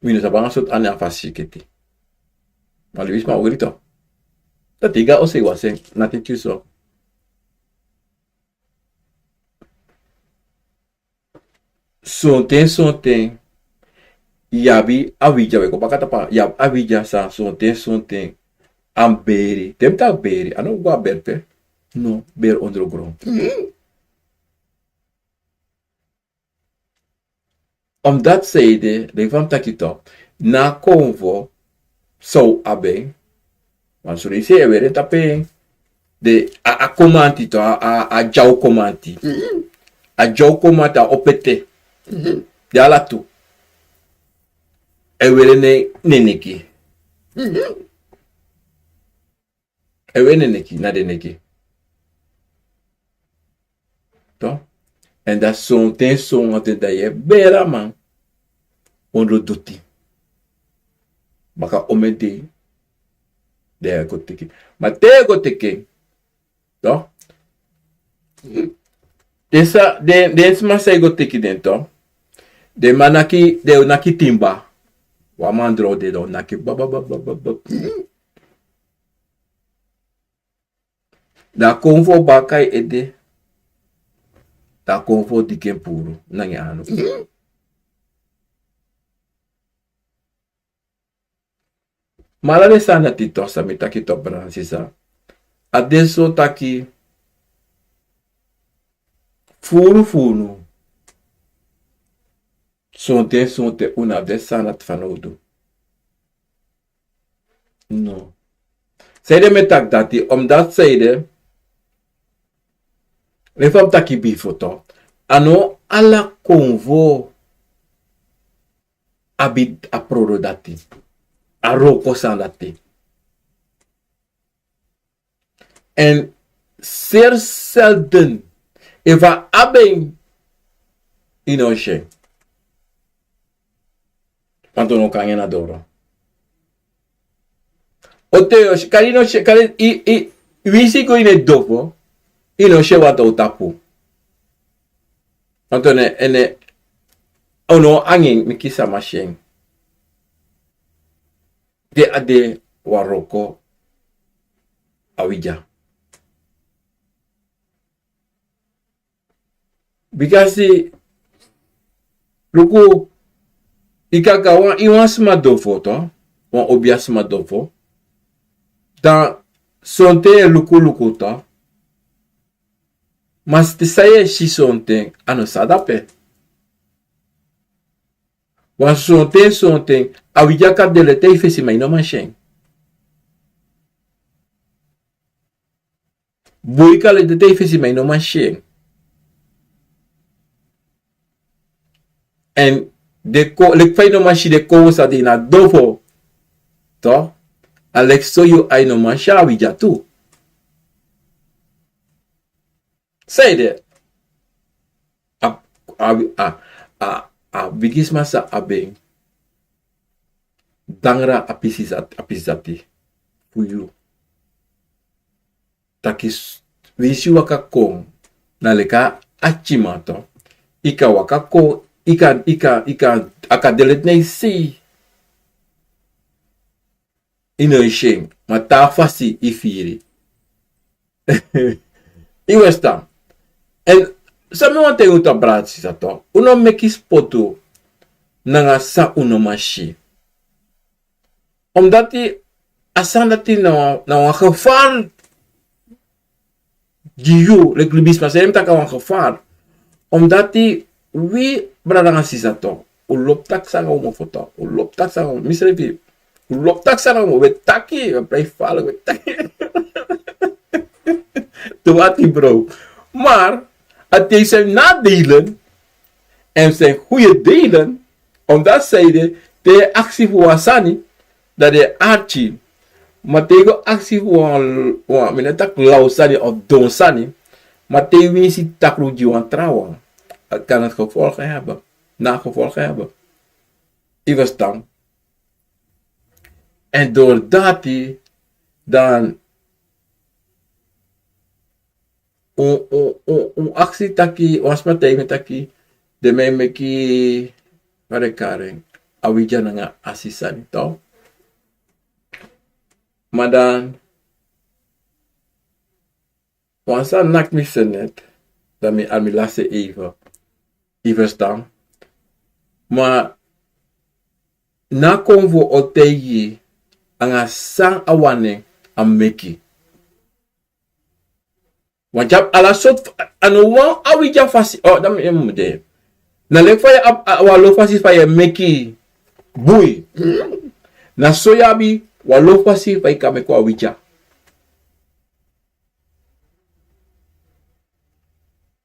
Mi no sabi anga sortu ani a fasi keti. Ma libisma ogri toch. Dati, yu go a oso, yu wasi en, nati tyari so. Sonten, sonten, yu abi a widia, we go baka tapu, yu abi a widia san sonten, sonten a mus beri. Te mi taki beri, a no go a beri pe. No, beri ondro gron. Omdat sanede, leki fa mi taki toch, na a konfo san un abi en. Want son leisi e weri en tapu en. Den, a, a komanti toch, a, a, a dyaw komanti. A dyaw komanti, a opete. Den ala tu. E weri en na en neki. E weri en na en neki, na den neki. Toch? Èn dan sonten, sonten dan yu e beri a man ondro doti. Baka omeni dei, dan yu e go teki en. Ma te yu e go teki en, toch? Den sa, den, den sma san e go teki den, toch? Den man naki, den o naki timba. Wan man drow de, den o naki baba, baba, baba. Dan a konfo baka yu ede. Dan a konfo diki en puru nanga en anu. Ma ala den sani dati toch, san mi taki toch, brada nanga sisa. A de so taki furu fu unu, sonten, sonten un no abi den sani dati fanowdu. No. Sanede mi e taki dati, omdat sanede, leki fa mi taki bifo toch, a no ala konfo abi a prodo dati. A wroko sani dati. Èn zeer zelden, efu a abi en, yu no o si en. Want un no kan nyan na doro. O te yu o si, kari yu no si, kari i, i, winsi i go ini en dofo, yu no o si en, want a o tapu. Want un no, en, en, un no o anga en meki sama si en. Di a de wan wroko a widia. Bikasi, luku, i kan kari wan, i wan sma dofo toch, wan obia sma dofo. Dan sonten yu e luku, luku toch. Ma san yu e si sonten, a no san de dape. Want sonten, sonten, a widia kan delete yu fesi, ma yu no man si en. Boi kan delete yu fesi, ma yu no man si en. Èn den kon, leki fa yu no man si den konfo san de ini a dofo, toch, a leki so yu ai no man si a widia tu. Sanede, a, a, a, a, a bigisma san abi en, dangra a pisi dati, a pisi dati fu yu. Taki s-, winsi yu waka kon, na leki a atiman toch, i kan waka kon, i kan, i kan, i kan, a kan delete na yu sei. Yu no e si en, ma taa fasi yu firi. Yu e ferstan. Èn san mi wani taigi un toch, brada, sisa toch, un no meki spotu nanga san un no man si. Omdati a sani dati na wan, na wan gevaar gi yu, leki libisma, san yu mus taki a wan gevaar. Omdati wi brada nanga sisa toch, un lobi taksi nanga un mofo toch, un lobi taksi nanga un, misrefi, un lobi taksi nanga un mofo, we taki, we prei fala, we taki. Te wati bro. Maar het heeft zijn nadelen en zijn goede delen. Omdati sanede, te yu e aksi fu wan sani, dan den e arki. Ma te yu go aksi fu wan, wan, mi no taki law sani of don sani, ma te yu winsi takru gi wan trawan, het kan het gevolgen hebben, nagevolgen hebben. Yu ferstan. En door dati, dan un, un, un, un aksi taki, wan sma taigi mi taki, den man e meki, fa den e kari en, a widia nanga a sisa sani toch. Ma dan, wan sani naki mi seni net, dan mi, a mi lasi en even. Yu ferstan? Ma na kon fu o taigi anga san a wani a meki. Want yu abi ala sortu, a no wan awidya fasi, o, dan mi e mu de. Na leki fa yu abi, a, wan lo fasi fa yu e meki bui. Na so yu abi wan lo fasi fa yu kan meki wan awidya.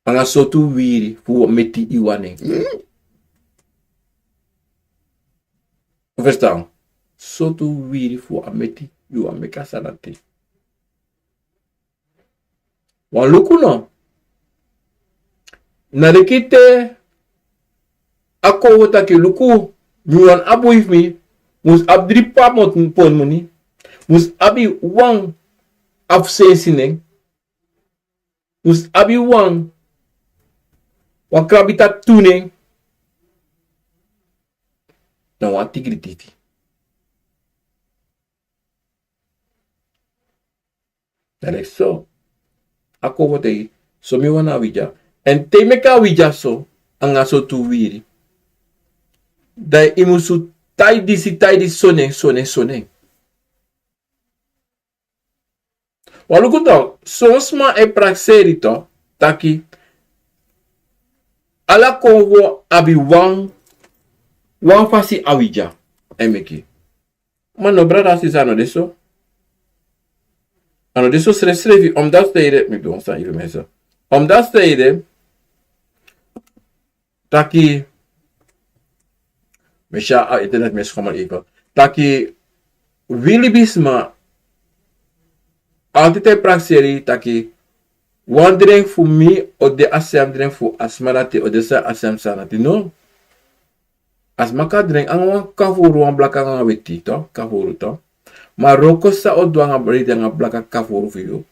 Anga sortu wiri fu meti yu wani. Verstaan? Sortu wiri fu a meti yu wani meki a sani dati. Wan luku no. Na leki te a kon taki luku, mi wani a bui fu mi mus abi dri pamot pon moni, mus abi wan afsensi nen, mus abi wan, wan krabita tu nen. Na wan tigri titi. Dan leki so a kon fu taigi, so mi wani a widya. Èn te yu meki a widya so, anga sortu wiri, dan yu musu taigi disi, taigi disi, so nen, so nen, so nen. Wan luku tu, son sma e prakseri tu, taki ala kon fu abi wan, wan fasi awidya e meki. Ma no, brada, sisa, a no de so. A no de so srefsrefi, omdat te yu de, mi du wan sani yu mensen. Omdat te yu de, taki, mi si a internet, mi si gewoon even. Taki, wi libisma, altijd e prakseri, taki, wan dren fu mi o de a sem dren fu a sma dati, o de a sem sani dati. No. A sma kan dren anga wan kafuru, wan blaka anga weti, to, kafuru, to. Ma wroko san o du anga redi anga blaka, kafuru fu yu,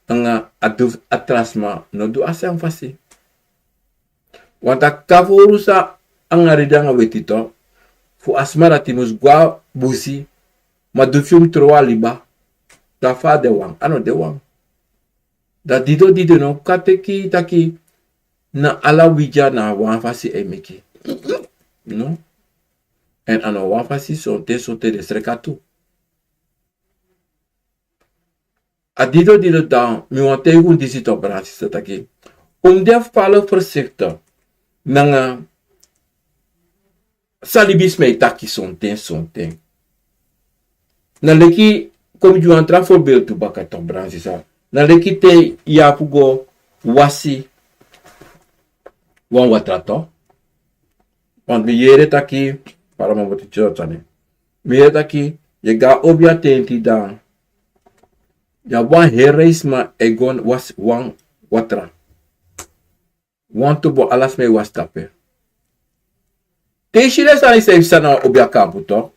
anga a du fu a tra sma, no du a sem fasi. Want a kafuru san anga redi anga weti, to, fu a sma dati mus go a busi, ma du fu yu mus tron a liba, dan fa a de wan, a no de wan. Dan dido dido no kan teki taki na ala widya na wan fasi e meki. No. Èn a no wan fasi, sonten sonten den sreka tu. A dido dido dan mi wani taigi unu disi tu, brada, sisa, taki un mus de very voorzichtig nanga san libisma e taki sonten sonten. Na leki, kon mi gi wan tra voorbeeld tu baka tu, brada, sisa. Na leki te yu abi fu go wasi wan watra tu. Want mi yere taki, para mi moti church ani. Mi yere taki yu e go a obiya tenti dan yu abi wan heri sma e go wasi wan watra. Wantu bon, ala sma e wasi dape. Te yu si den sani san yu e psa na wan obiya kampu tu,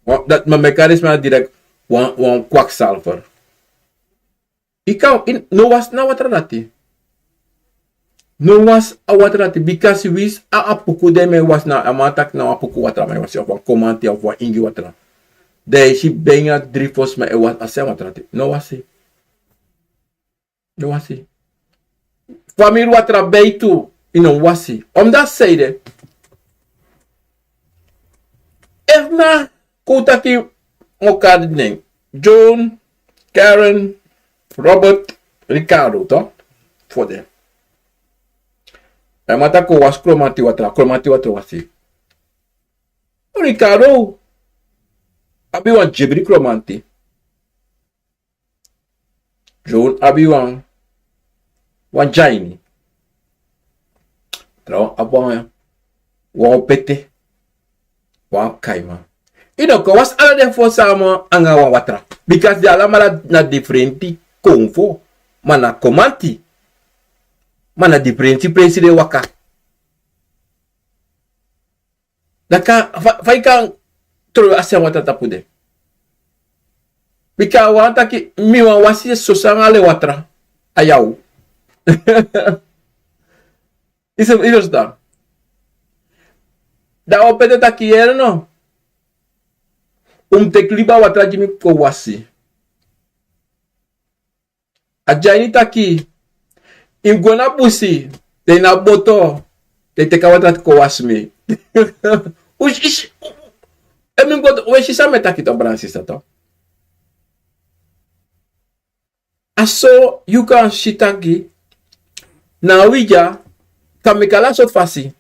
wan, dati, ma mi e kari den sma direct wan, wan kwakzalver. Yu kan, yu no wasi na watra dati. No wasi a watra dati, bikasi winsi a apuku den man e wasi, na a man taki na wan apuku watra man e wasi, of wan komanti, of wan ingi watra. Dan yu e si ben yu a dri fo sma e wasi a sem watra dati. No wasi. No wasi. Famiri watra ben tu, yu no wasi. Omdat san ede, efu na kon taki, mi o kari den nen, John, Karen, Robert, Ricardo, to, fu den. A man taki kon wasi Kromanti watra, Kromanti watra wasi. Ricardo abi wan dyebri Kromanti. John abi wan, wan dyaini. Trawan abi wan, wan opete, wan kaiman. Yu no kan wasi ala den fo sama anga wan watra. Bikasi den alamala na difrenti konfo. Ma na Kromanti. Ma na difrenti presi den e waka. Dan kan, fa, fa yu kan tron a sem watra tapu den? Bika a wani taki mi wani wasi soso anga alen watra. A yaw. Yu si, yu si dan. Dan a opete taki yere no. Un mus teki liba watra gi mi kon wasi. A dyaini taki, yu mus go na busi, te yu no abi boto, te yu teki a watra dati kon wasi mi. Ush, ish, u-, u-, e mi go, we si san mi e taki to, brada sisa to. A so yu kan si taki na a wigi kan meki ala sortu fasi.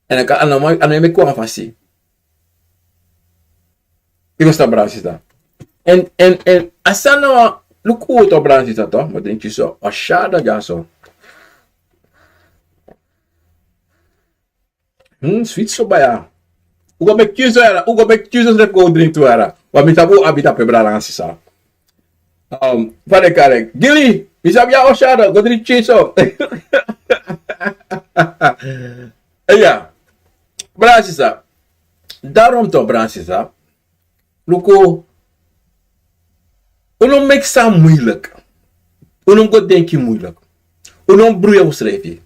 Èn a kan, a no man, a no e meki wan fasi. Yu go sta, brada sisa. Èn, èn, èn a sani na wan, luku to, brada sisa to, mi o dringi so, a syada dyaso. Hmm, switi so baya. Un go meki tyun so yara, un go meki tyun so srefi go dringi tu yara. Wan mi tapu abi tapu, brada nanga sisa. Um, fa den e kari en. Gili, mi sabi yu a o syada, go dringi tyun so. Iya. Brada sisa. Daarom to, brada sisa. Luku, un no meki sani muilek. Un no go denki muilek. Un no bruya unsrefi.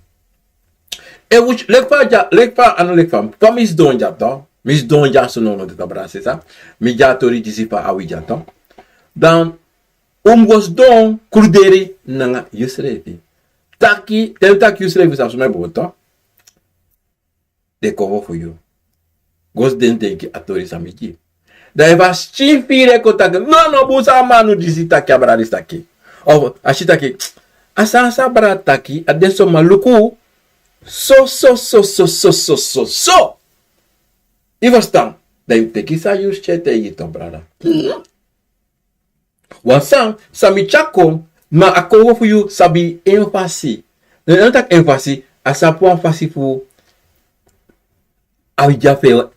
E un, leki fa dya, leki fa, a no leki fa, fa mi sidon dya to. Mi sidon dya so no no de to, brada sisa. Mi dya tori disi fa a wigi to. Dan un mus go sidon kruderi nanga yusrefi. Taki, te un taki yusrefi, sabi suma e boto. Den konfo fu yu. Go sidon denki a tori san mi gi. Dan efu a skin firi e kon taki, no, no, bun san a man disi taki, a brada disi taki. Of a si taki, a sani san a brada taki, a de so, ma luku. So, so, so, so, so, so, so. Yu ferstan? Dan yu teki san yu skin e taigi yu to, brada. Wan sani san mi tyari kon, ma a konfo fu yu sabi en fasi. No, no taki en fasi, a sabi wan fasi fu a wigi fu en,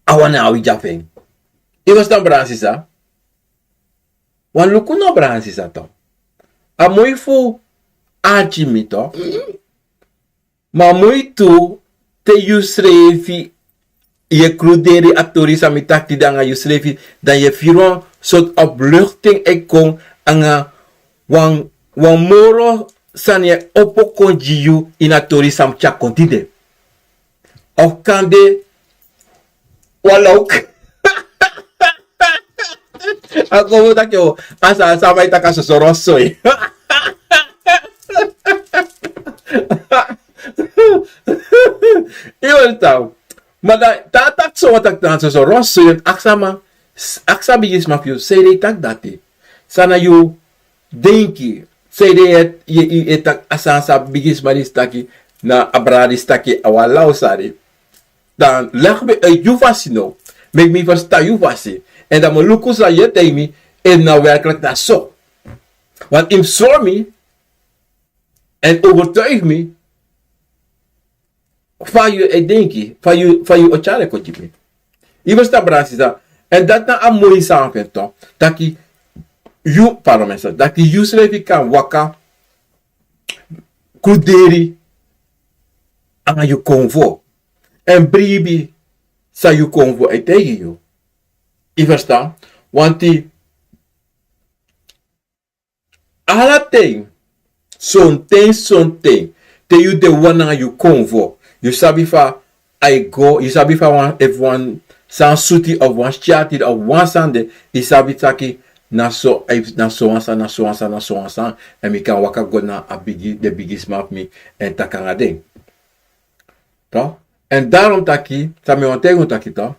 a wani a wigi fu en. Yu ferstan, brada sisa? Wan luku no, brada sisa to. A moi fu arki mi to. Ma moi tu, te yusrefi, yu e kruderi a tori san mi taki, dan nanga yusrefi, dan yu e firi wan sortu opluchting e kon, anga wan, wan moro sani e opo kon gi yu ini a tori san mi tyari kon tide. Of kande, wan lawk. A kon taki o, a sa, a sa man e taki a soso rosoi. Yu ferstan? Ma dan te a taki so, wan taki na soso rosoi, yu e aksi a man, s-, aksi a bigisma fu yu, sanede yu taki dati? San na yu denki? Sanede yu e, yu e, yu e taki a sani san a bigisma disi taki, na a brada disi taki, a wan law sani? Dan leg mi uit yu fasi no. Meki mi ferstan yu fasi. Èn dan mi o luku san yu e taigi mi, efu na werkelijk na so. Want yu mus sori mi, èn overtuig mi, fa yu e denki, fa yu, fa yu o tyari kon gi mi. Yu ferstan, brada sisa? Èn dati na a moi sani fu en to. Taki yu, pardon, mensen, taki yusrefi kan waka kruderi anga yu konfo. Èn bribi san yu konfo e taigi yu. Yu ferstan? Want ala ten, sonten, sonten, te yu de wan nanga yu konfo, yu sabi fa a e go, yu sabi fa wan, efu wan sani suti of wan syati of wan sani de, yu sabi taki na so, na so wan sani, na so wan sani, na so wan sani, èn mi kan waka go na a bigi, den bigisma fu mi, èn taki anga den. To? Èn daarom taki, san mi wani taigi unu taki to,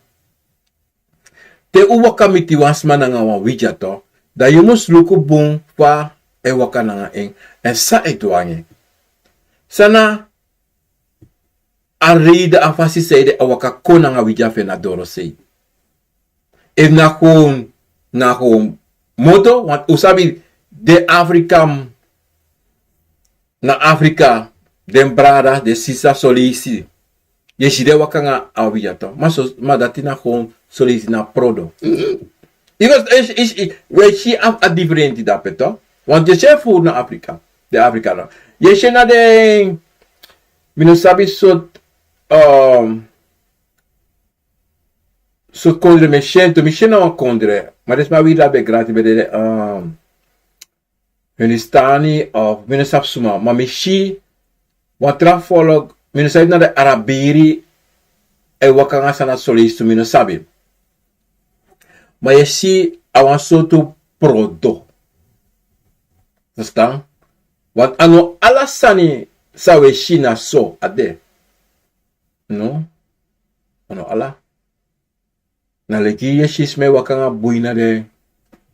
te un waka miti wan sma nanga wan wigi to, dan yu mus luku bun fa a e waka nanga en, èn san a e du nanga en. San na a reide, a fasi sanede a waka kon nanga wigi fu en na dorosei. Efu na gewoon, na gewoon modo, want un sabi den Afrika, na Afrika, den brada, den sisa, son leisi yu e si den waka nanga a wigi to. Ma so, ma dati na gewoon son leisi na prodo. Yu go, yu, yu, yu, wi e si a, a diferenti dape to. Want yu e si en furu na Afrika, den Afrika no. Yu e si en na den, mi no sabi sortu, um, sortu kondre mi e si en tu, mi si en na wan kondre. Ma den sma wiri dati ben grati, ben de, um, Hindustani of mi no sabi suma, ma mi si wan tra folk, mi no sabi efu na den Araberi, e waka nanga san na son leisi tu, mi no sabi. Ma yu e si a wan sortu prodo. Verstaan? Want a no ala sani san wi e si na so a de. No, no ala. Na leki yu e si sma e waka nanga bui na den,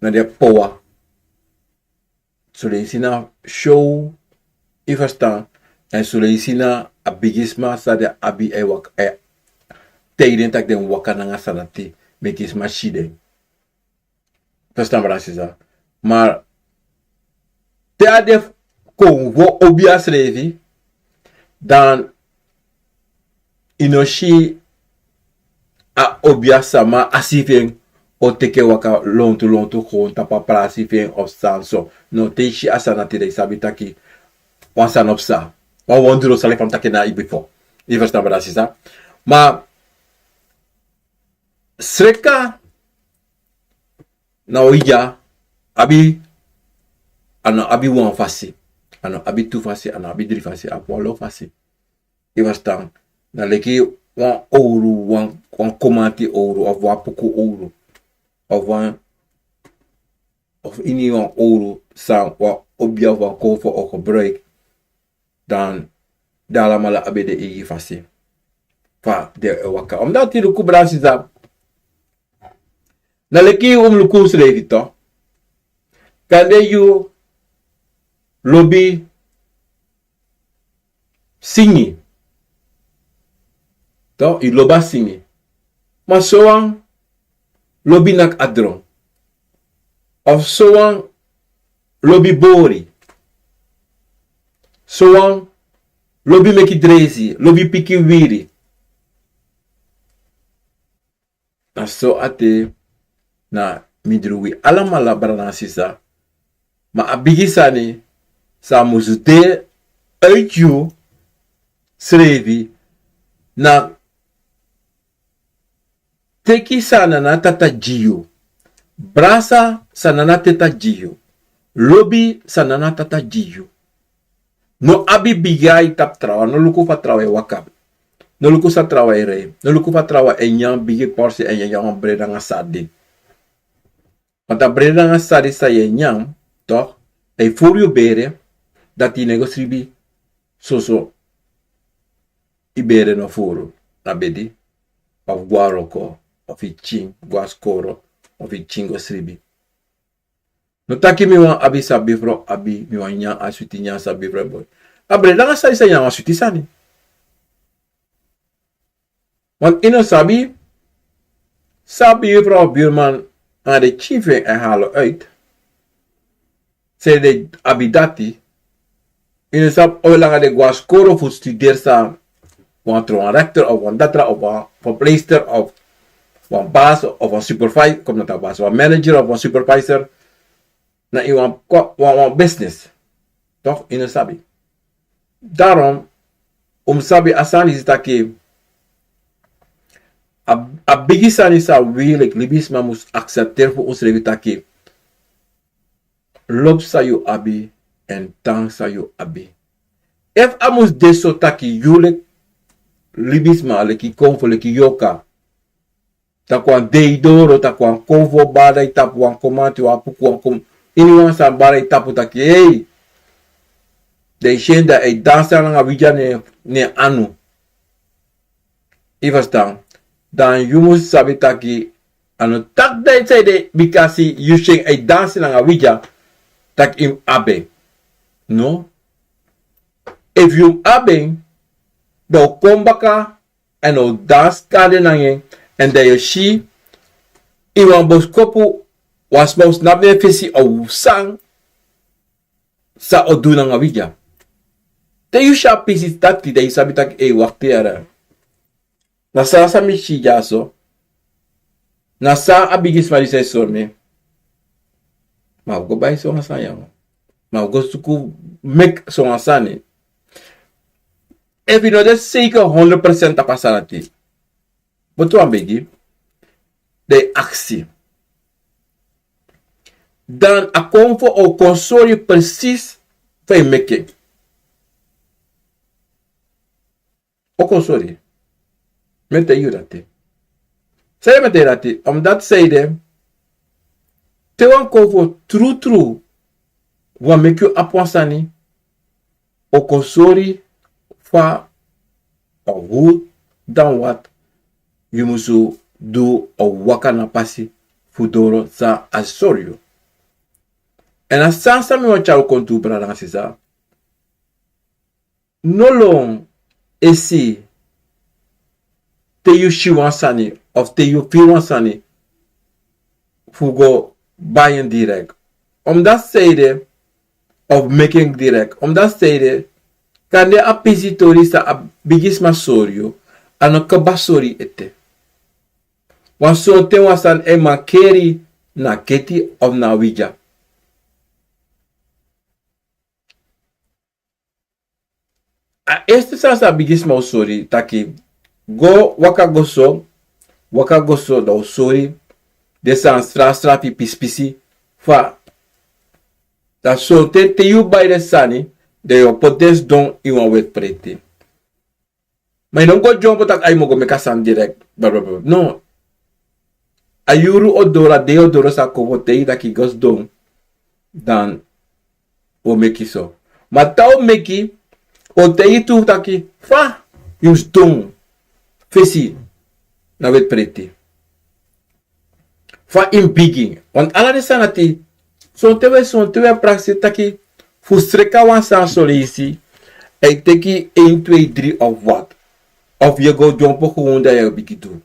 na den powa. Soleisi na show, yu ferstan. Èn soleisi na a bigisma san den abi e waka, e, taigi den tak' den waka nanga sani dati, meki sma si den. Ferstan, brada, sisa. Ma te a de fu kon fu obi a srefi, dan yu no si a obi a sama, a si fu en o teke waka lontu lontu, kon tapu a prasi fu en of san so. No, te yu si a sani dati, dan yu sabi taki wan sani o psa. Wan wondro sali fa mi taki na yu bifo. Yu ferstan, brada, sisa. Ma sreka na wi dya abi, a no abi wan fasi, a no abi tu fasi, a no abi dri fasi, a abi wan lo fasi. Yu ferstan? Na leki wan owru, wan, wan komanti owru, of wan puku owru, of wan, of ini wan owru san wan obi of wan konfo o gebruik, dan den alamala abi den eigi fasi fa den e waka. Omdati luku, brada, sisa, na leki un mus luku unsrefi tu. Kande yu lobi singi. Tu, yu lobi a singi. Ma sowan lobi naki a dron. Of sowan lobi bori. Sowan lobi meki dresi, lobi piki wiri. Na so a de na mindri wi alamala, brada nanga sisa. Ma a bigi sani san musu de uit yu srefi, na teki san Nana Tata gi yu. Brasa san Nana Tata gi yu. Lobi san Nana Tata gi yu. No abi bigi ai tapu trawan, no luku fa trawan e waka. No luku san trawan e rei, no luku fa trawan e nyan bigi porsi èn yu e nyan wan brede nanga sardin. Want a brede nanga sardin san yu e nyan, toch, a e furu yu bere, dati yu no e go sribi soso yu bere no furu na bedi, of go na wroko, of yu pikin go na skoro, of yu pikin go sribi. No taki mi wani abi san bifrow abi, mi wani nyan a switi nyan san bifrow e bori. A brede nanga sardin san yu e nyan na wan switi sani. Want yu no sabi san bifrow, buurman, nanga den pikin fu en e halo uit. San den abi dati. Yu no sabi on langa den go na skoro fu studeri san wan trouwan rechter of wan datra of wan verpleegster of wan baas of wan supervisor, kom na taki baas, wan manager of wan supervisor. Na ini wan, wan, wan business. Toch, yu no sabi. Daarom, un mus sabi a sani disi taki a, a bigi sani san wi leki libisma mus aksepteri fu unsrefi taki lobi san yu abi èn danki san yu abi. Efu a mus de so taki yu leki libisma, leki konfo, leki yorka, taki wan dei doro, taki wan konfo bari yu tapu, wan komanti, wan puku, wan kom, iniwan san bari yu tapu taki, ei, den e si en dan a e dansi nanga wi dya na en anu. Yu ferstan? Dan yu mus sabi taki a no taki den sani de bikasi yu si en a e dansi nanga wi dya, taki yu mus abi en. No. Efu yu mus abi en, dan un kon baka èn un dansi kande nanga en, èn dan yu o si ini wan boskopu wan sma o snapu den fesi of san san o du nanga wi dya. Te yu si a pisi dati, dan yu sabi taki, ei, wakti yara. Na san san mi si dyaso, na san a bigi sma disi e sori mi. Ma wi go bai sowan sani ya. Ma wi go suku meki sowan sani. Efu yu no de zeker honderd procent tapu a sani dati, boto wan begi, dan yu aksi. Dan a konfo o kon sori yu precies fa yu meki en. O kon sori. Mi e taigi yu dati. San yu e meki dati? Omdati san ede, te wan konfo trutru wani meki yu abi wan sani, o kon sori fa, of hoe, dan wat yu musu du o waka na pasi fu doro san a sori yu. Èn a sani san mi wani tyari un kon du, brada nanga sisa. No lon e si te yu si wan sani of te yu firi wan sani fu go bai en direkt. Omdati seide, of meki en direkt. Omdati seide, kande a pisi tori san a bigisma sori yu, a no kaba sori ete. Wan sonten wan sani e mankeri na keti of na widya. A eerste sani san a bigisma o sori taki, go waka go so, waka go so, dan o sori den sani srasra fu yu pisipisi fa. Dan sonten te yu bai den sani, dan yu o poti den sidon ini wan weti preti. Ma yu no go dyompo taki ai mi o go meki a sani direkt, blablabla. No. A yuru o doro, a dei o doro, san kon fu o taigi yu taki go sidon, dan o meki so. Ma te a o meki, o taigi yu tu taki fa yu mus du fesi na weti preti. Fa yu mus bigin. Want ala den sani dati, sonten wi e, sonten wi e prakseri taki fu sreka wan sani soleisi, a e teki één, twee, drie of wat. Of yu e go dyompo gewoon dan yu e bigin du.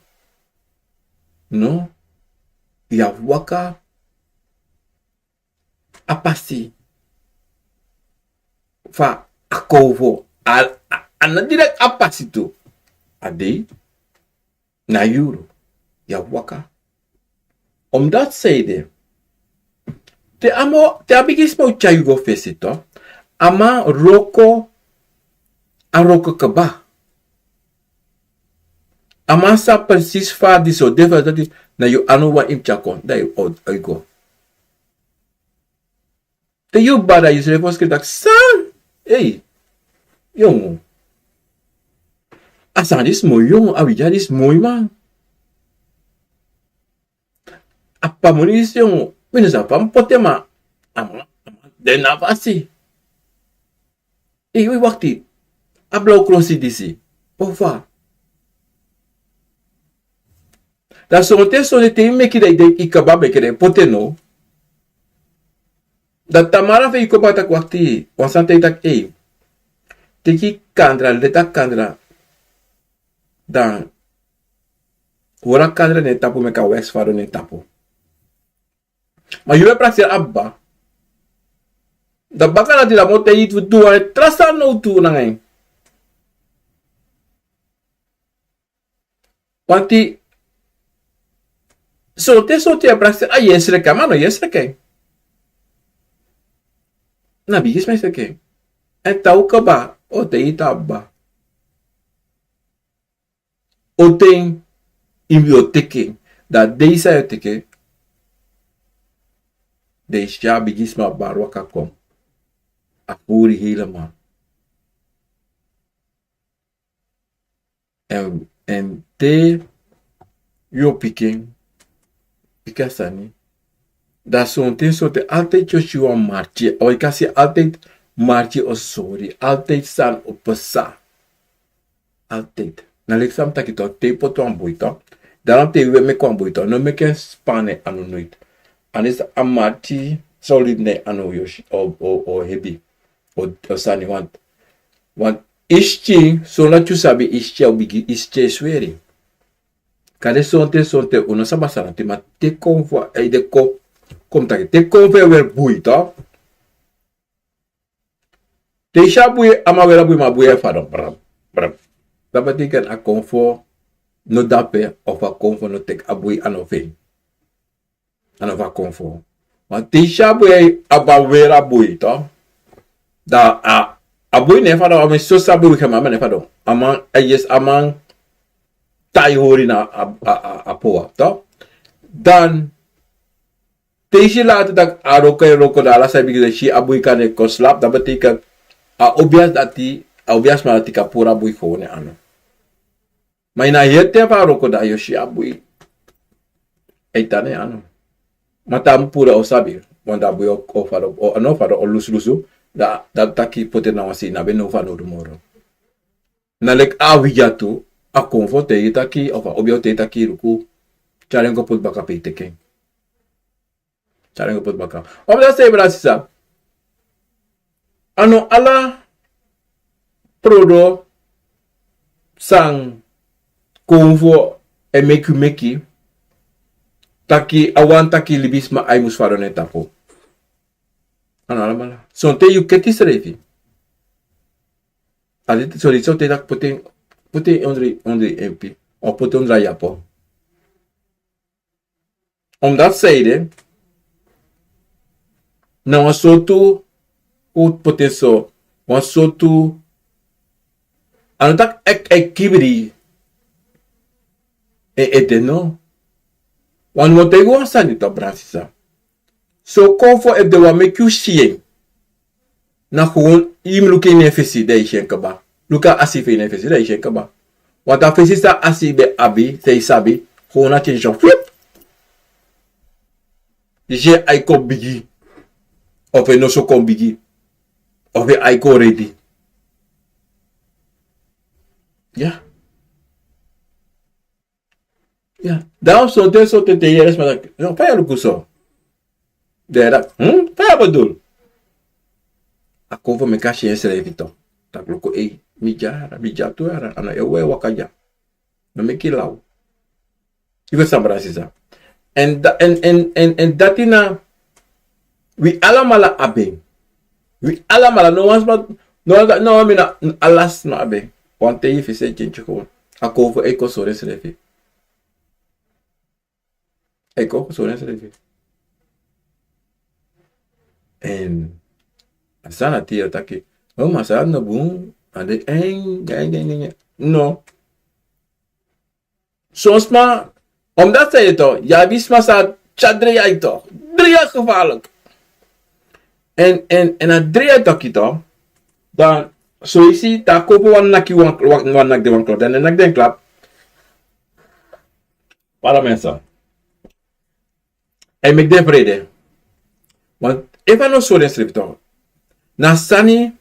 No. Yu abi waka a pasi fa a kon fu a, a, a no direkt a pasi tu. A dei, na yuru, yu abi waka. Omdati seide, te a mo, te a bigisma o tyari yu go fesi tu, a man wroko, a wroko kaba. A man sabi precies fa disi o de, fa dati na yu anu wan yu mus tyari kon, dan yu o, o go. Te yu bada yusrefi o skrifi taki san, ei, yongu. A sani disi moi yongu, a widya disi moi man. A pamoni disi yongu, mi no sabi fa mi poti en, ma a man, a man de na fasi. Ei, wi wakti. A blaw krosi disi. O fa? Dan sonten, sonten te yu meki, dan yu kaba meki, dan yu poti en now. Dan tamara fu yu kon baka taki wakti, wan sani taigi yu taki, ei, teki kandra, leti a kandra. Dan hori a kandra na en tapu, meki a wèks fadon na en tapu. Ma yu e prakseri a baba. Dan baka dati dan mi o taigi yu fu du wan tra sani now tu nanga en. Want sonten, sonten yu e prakseri a yu e sreka, ma no yu e sreka en. Na bigisma e sreka en. Èn te a o kaba, o taigi yu taki a baba. O ten yu mus o teki en. Dan a dei san yu o teki en, dan yu si a bigisma bari waka kon. A furu yu helemaal. Èn, èn te yu o piki en, piki a sani. Dan sonten, sonten altijd yu o si wan marki. Of yu kan si altijd marki o sori. Altijd sani o pasa. Altijd. Na leki san mi taki tu, te yu poti wan boi tu, dan te yu e meki wan boi tu, no meki en span na en anu noiti. Anders a marki san o libi na en anu o, o, o hebi. O, o sani, want, want yu skin, sondati yu sabi, yu skin o bigin, yu skin e sweri. Kande sonten, sonten un no sabi a sani dati, ma te kon fu a, eh, de kon, kon mi taki, te kon fu a weri boi tu. Te yu si a boi, a man weri a boi, ma a boi e fadon. Brab, brab. Dati betekent a kon fu no dape, of a kon fu no teki, a boi a no feni. A no fu a kon fu. Ma te yu si a boi, a man weri a boi tu. Dan a, a boi no e fadon, a man so sa boi wiki, a man no e fadon. A man, eh, yes, a man tai hori na a, a, a, a powa tu. Dan te yu si lati taki a wroko e wroko, dan ala san yu bigin si a boi kan e kon slapu, dati betekent a obiasma dati, a obiasma dati kan puru a boi gewoon na en anu. Ma ini a heri ten fu a wroko, dan yu o si a boi e tan na en anu. Ma te a mus puru, a o sabi, want a boi o, o fadon, o, a no fadon, o lusu lusu, dan, dan taki poti en na wan sei, na ben no fanowdu moro. Na leki a widya tu, a kon fu o taigi taki, of a obi o taigi taki, luku, tyari en go poti baka pe i teki en. Tyari en go poti baka. Omdat sei, brada sisa, a no ala prodo san kon fu e meki meki, taki a wani taki libisma ai mus fadon na en tapu. A no alamala. Sonten yu keti srefi. A diti sori so te taki poti en, poti en ondri, ondri empi, o poti en ondri a yapo. Omdat sei de, na wan sortu, un poti en so, wan sortu, a no taki e, e kibri en ete, no. Wan, wan taigi wan sani tu, brada sisa. So kon fu efu den wani meki yu si en, na gewoon yu mus luku en na en fesi, dan yu si en kaba. Luku a asi fu en na en fesi, dan yu si en kaba. Want a fesi san a asi ben abi, san yu sabi, gewoon na tyari en so, flip. Yu si en ai kon bigi, of en noso kon bigi, of en ai kon redi. Ya. Ya, dan sonten, sonten te yere sma taki, no, fa yu e luku so? Den e taki, hmm? Fa yu e bedoel? A kon fu meki a si ensrefi tu. Taki luku, ei, mi dya yara, mi dya tu yara, a no e wei waka dya. No meki law. Yu ferstan, brada sisa. En da-, en, en, en, en dati na, wi alamala abi en. Wi alamala, no wan sma, no wan, no wan, mi na, ala sma abi en. Wan ten yu fesi e tyentye kon. A kon fu e kon sori ensrefi. E kon fu sori ensrefi. En a sani dati yu e taki, o, ma a sani no bun, a de en, en, en, en, en. No. Son sma, omdat san yu e taki, yu abi sma san tyari dreier toch. Dreier gevaarlijk. En, en, en a dreier taki toch, dan, so yu si, dan kon fu wan naki wan, wan, wan naki den wan klap. Dan den naki den klap. Para mensen. En meki den frede. Want efu a no sori ensrefi toch, na sani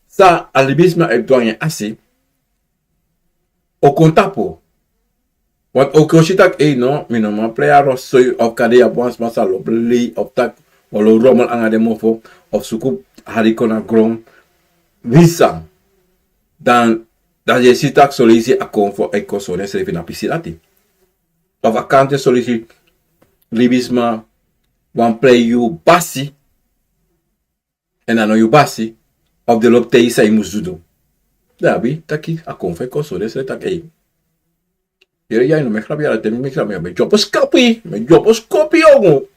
san a libisma e du nanga en asi, o kon tapu. Want o kon si taki, ei no, mi no man prei a rotzooi, of kande yu abi wan sma san lobi lei, of taki, o lobi rommel nanga den mofo, of suku hari kon na gron, winsi san. Dan, dan yu e si taki son leisi a kon fu e kon sori ensrefi na pisi dati. Of a kan de son leisi libisma wani prei yu basi, en a no yu basi, of den lobi taigi yu san yu mus du. Dan a abi taki a kon fu e kon sori ensrefi taki, ei. Yere, ya, no, mi e grap yara, te mi e grap, mi e dyopo skopu, mi e dyopo skopu, yongu.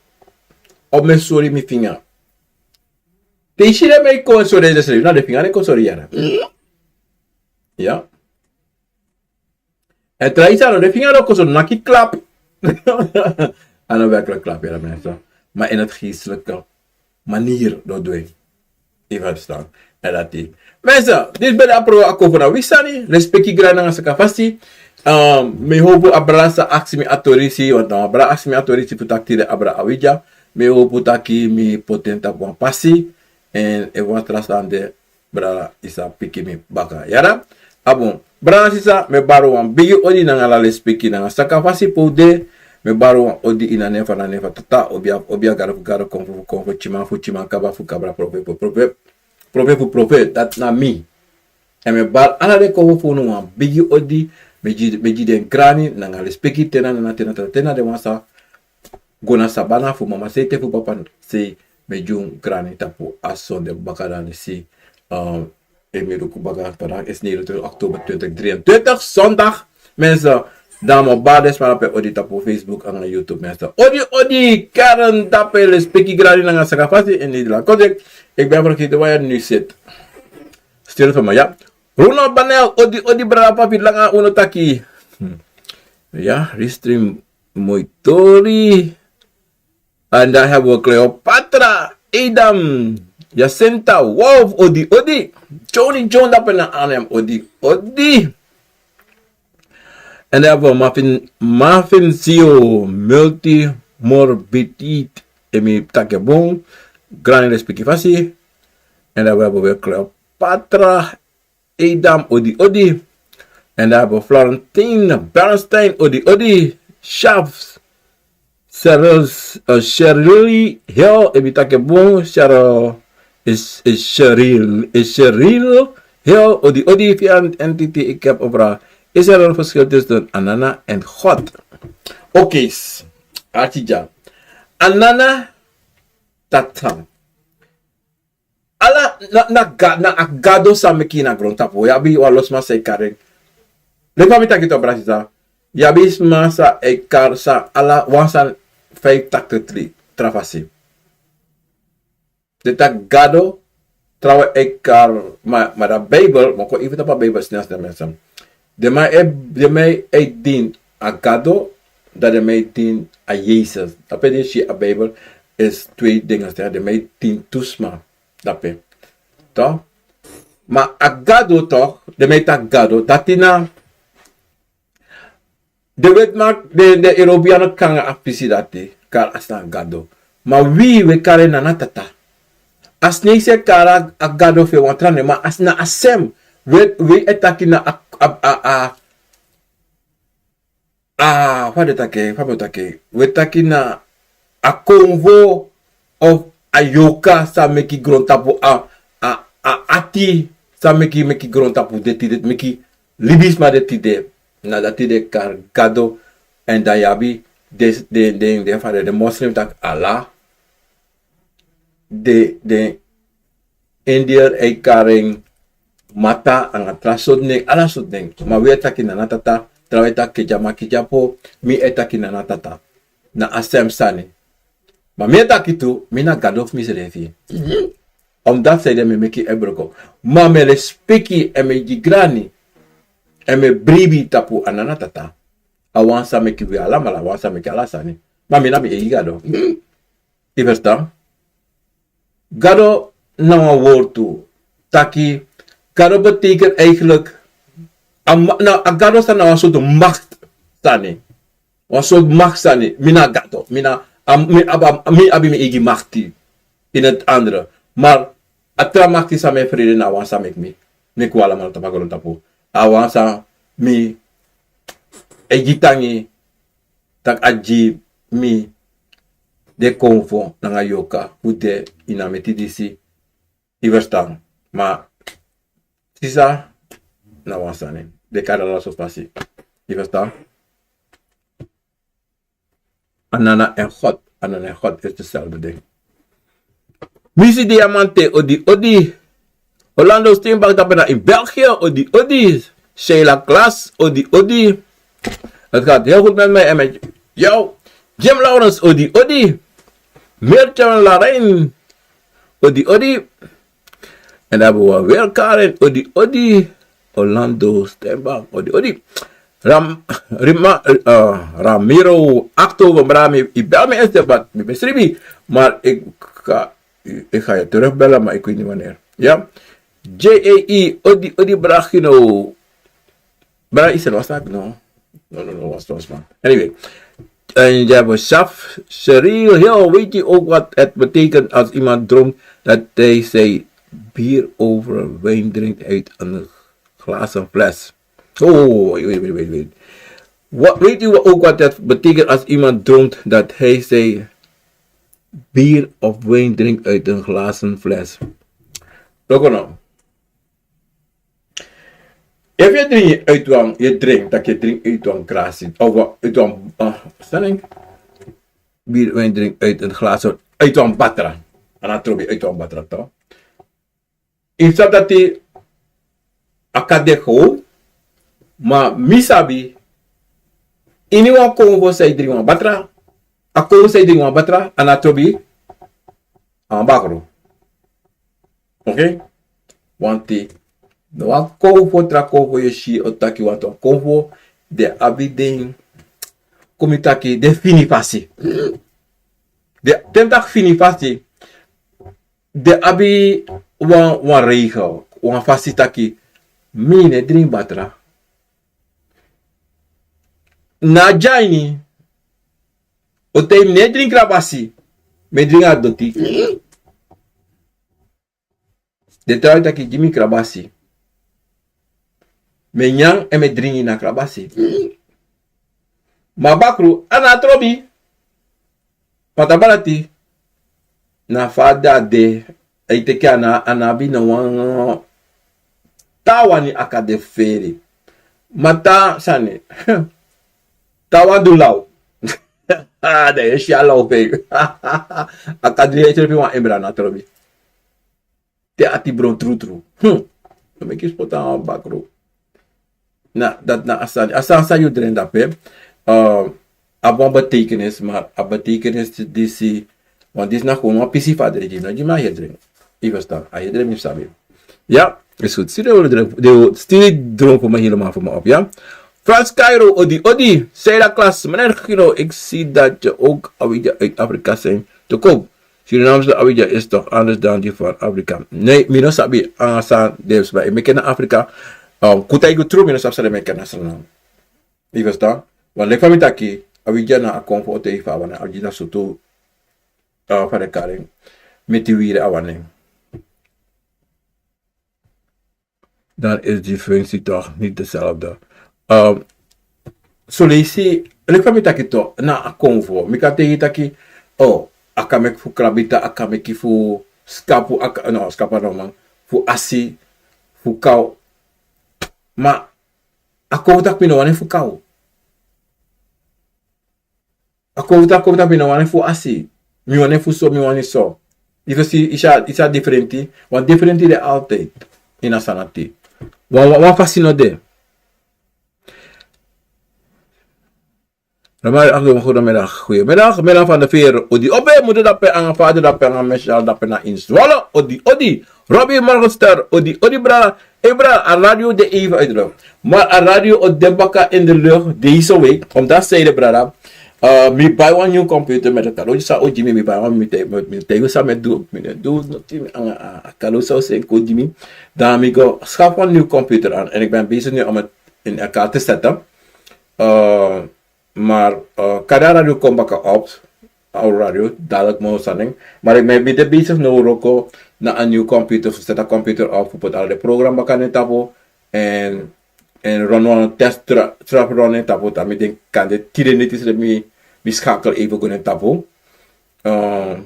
Of mi e sori mi finga. Te yu si den, mi e kon sori ensrefi, na den finga den kon sori yara. Ya. En tra sani, no, den finga no kon so naki klap. A no werkelijk klap, yara mensen. Maar in het geestelijke manier den o du en. Yu ferstan. En dati. Mensen, disi ben de program a kon fu na wi sani. Lespeki, grani nanga sakafasi. Ehm, mi hopu a brada sa aksi mi a torisi, want na a brada aksi mi a torisi fu taki tide a brada abi dya. Mi hopu taki mi poti en tapu wan pasi. En efu wan tra sani de, brada, yu sa piki mi baka. Yara? A bun. Brada, sisa, mi e bari wan bigi odi nanga ala lespeki nanga sakafasi pe un de. Mi e bari wan odi ini a nen fu, na nen fu Tata, obi a, obi a, Gado fu gado, Konfo fu konfo, Tyiman fu tyiman, Kaba fu kabra, Profeti fu profeti, Profeti fu profeti, dati na mi. En mi e bari ala den konfo fu unu wan bigi odi, mi e gi, mi e gi den grani nanga lespeki, te na, na, na, te na, te na, te na den wan sa go na sabana fu mama sei te fu papa sei, mi e gi un grani tapu a sonde baka, dan yu si, um, efu mi luku baka, vandaag is negenentwintig oktober twintig drieëntwintig, zondag. Mensen, dan mi o bari den sma pe odi tapu Facebook nanga YouTube, mensen. Odi, odi, Karen, tapu lespeki, grani nanga sakafasi in Nederland. Kote, ik ben vergeten waar je nu zit. Stil voor mij, ja. Ronald Banel, odi, odi, brada, papi, langa, un no taki. Hmm. Ja, restream, moi tori. En dan hebben we Cleopatra, Edam, Jacinta, Wolf, odi, odi. Johnny John, dati na Arnhem, odi, odi. En dan hebben we Marvin, Marvin Zio, multimorbiditeit, efu mi taki bun, grani lespeki fasi. En dan hebben we weer Cleopatra, Edam, odi, odi. En dan hebben we Florentine Bernstein, odi odi. Sharps, Cheryl, eh, Cheryl Hill, ebi taki bun, Cheryl, is, is Cheryl, is Cheryl Hill, odi odi. Via N T T, ik heb een vraag. Is er een verschil tussen Anana en God? Oké, s- Artija. Anana, tata. Ala na, na, ga, na a gado san meki na grontapu. Yu abi wan lo sma san e kari en. Leki fa mi taki tu, brada, sisa. Yu abi sma san e kari san ala wan san feifi takti tri tra fasi. Den taki gado, trawan e kari, ma, ma dan Bijbel, mi o kon even tapu a Bijbel snel snel, mensen. Den man e, den man e dini a gado, dan den man e dini a Yesus. Dape den si a Bijbel is twee dingen, hè. Den man e dini tu sma. Dape. Toch? Ma a gado toch, den man e taki gado, dati na, den wetiman, den, den Europeanen kon nanga a pisi dati, kari a sani gado. Ma wi, wi e kari en Nana Tata. A Sneisi e kari a, a gado fu en wan tra nen, ma a s- na a sem. Wi, wi e taki na a, a, a, a, a, fa den taki, fa mi o taki, wi e taki na a konfo of a yorka san meki grontapu, a, a, a ati san meki, meki grontapu de tide, meki libisma de tide. Na dati den e kari gado. En dan yu abi den, den, den, den, fa den, den moslim taki Allah. Den, den Indiër e kari en Mata nanga tra sortu nen, ala sortu nen. Ma wi e taki Nana Tata, trawan e taki Kedyama Kedyapo, mi e taki Nana Tata. Na a sem sani. Ma mi e taki tu, mi na gado fu misrefi. Omdat zij den mi meki e broko. Ma mi e lespeki en mi e gi grani. En mi e bribi tapu a Nana Tata. A wan san meki wi alamala, a wan san meki ala sani. Ma mi na mi eigi gado. Yu ferstan? Gado na wan wortu. Taki, gado betekent eigenlijk, a ma- na, a gado san na wan sortu macht sani. Wan sortu macht sani. Mi na gado. Mi na, a, mi abi, mi abi mi eigi makti. In het andere. Maar a tra makti san mi e frede na a wan san meki mi. Meki wi alamala tapu a grontapu. A wan san mi e gi tangi, taki a gi mi den konfo nanga yorka fu de ini a meti disi. Yu ferstan? Ma sisa, na wan sani. Den e kari ala sortu fasi. Yu ferstan? Anana en God. Anana en God is dezelfde ding. Misi Diamante, odi odi. Orlando Steenbak, dape na in België, odi odi. Sheila Klaas, odi odi. Het gaat heel goed met mij en met jou. Jim Lawrence, odi odi. Mirtjan Larijn, odi odi. En dan hebben we weer Karen, odi odi. Orlando Steenbak, odi odi. Ram, Rima, eh, Ramiro Oktober, maar mi, yu bel mi eerst, want mi ben sribi. Maar ik ga, ik ga je terugbellen, maar ik weet niet wanneer. Ja? J A E, odi odi, brada Gino. Brada, is er was dat? No. No, no, no, was, was, man. Anyway. En jij beseft, Cheryl Hill, weet je ook wat het betekent als iemand droomt dat hij zijn bier of wijn drinkt uit een glazen fles? Oh, wait, wait, wait, wait, wait. Wat, weet u ook wat het betekent als iemand droomt dat hij zijn bier of wijn drinkt uit een glazen fles? Look now. Efu yu e dringi uit wan, yu e dringi, taki yu e dringi uit wan grasi, of wan, uit wan, ah, sani, bier, wijn dringi uit een glazen, uit wan batra. A no trobi, uit wan batra, toch? Yu sabi dati a kan de gewoon, ma mi sabi, ini wan konfo san yu dringi wan batra, a konfo san yu dringi wan batra, a no trobi, a wan bakru. Oké? Want no wan konfo, tra konfo yu e si, o taki, want wan konfo, den abi den, kon mi taki, den fini fasi. Den, te mi taki fini fasi, den abi wan, wan regel, wan fasi taki, mi no e dringi batra. Na dyaini, o ten mi no e dringi krabasi, mi e dringi a doti. Den trawan e taki gi mi krabasi. Mi e nyan èn mi e dringi na krabasi. Ma bakru, a no trobi. Pata balati. Na fa a de, a e teki a na, a no abi no wan. Taawan a kan de feri. Ma taa sani. Taawan du law. A de e si a law feri. A kan dringi e trobi wan embra na trobi. Te ati bron trutru. Hmm. No meki spotan bakru. Na, dat na a sani. A sani san yu dringi dape. Abi wan betekenis, maar a betekenis disi, want disi na gewoon wan pisi fa a dringi, no gi mi a heri dringi. Yu verstaan, a heri dringi mi sabi. Ja, is goed. Stuur de, de, stuur die droom voor me helemaal voor me op, ja? Frans Cairo, odi, odi. Seida Klas, meneer Gino, ik zie dat je ook Awidja uit Afrika zijn te koop. Surinaamse Awidja is toch anders dan die van Afrika? Nee, mi no sabi, ah, san de sma e meki na Afrika. Um, kuta igu tru, mi no sabi san de meki na Suriname. Yu verstaan? Want leki fa mi taki, Awidja na a kon fu oto ifa a wan nen, Awidja na sutu, uh, fa den kari en, meti wiri a wan nen. Dan is die functie toch niet dezelfde. Um, so leisi, leki fa mi taki toch, na a kon fu, mi kan taigi taki, oh, a kan meki fu krabita, a kan meki fu skapu, a kan, no, skapu no man, fu asi, fu kaw. Ma a kon fu taki mi no wani fu kaw. A kon fu taki, kon fu taki mi no wani fu asi. Mi wani fu so, mi wani so. Yu fu si, yu sa, yu sa differenti. Wan differenti de altijd. Ini a sani dati. Wan, wan, wan fasi no de. Ramai, goedemiddag, goedemiddag. Milan van der Veer, odi ope, moeder dape, anga vader dape, anga Michel dape na in Zwolle, odi, odi. Robbie Morgenster, odi, odi, brada. Hey, brada, a radio de even uitdruk. Maar a radio o de baka in de lucht deze week, omdat zij de brada, uh, mi buy wan nieuw computer met een cadeautje sa o Jimmy, mi buy wan, mi te, mi, mi te, sa mi do, mi do, no, ti, mi, a, a, a cadeau sa o sen ko Jimmy. Dan mi go schaf wan nieuw computer aan en ik ben bezig nu om het in elkaar te zetten. Uh, Maar, uh, kadi a radio kon baka op, a radio, dadelijk mo saning. Maar ik ben, ben bezig no wroko na a nieuw computer, fu seti a computer op, fu poti ala den program baka na en tapu, en, en run wan test tra-, trap run na en tapu, dan mi denki kande tide neti seti mi, mi schakel even go na en tapu. Uh,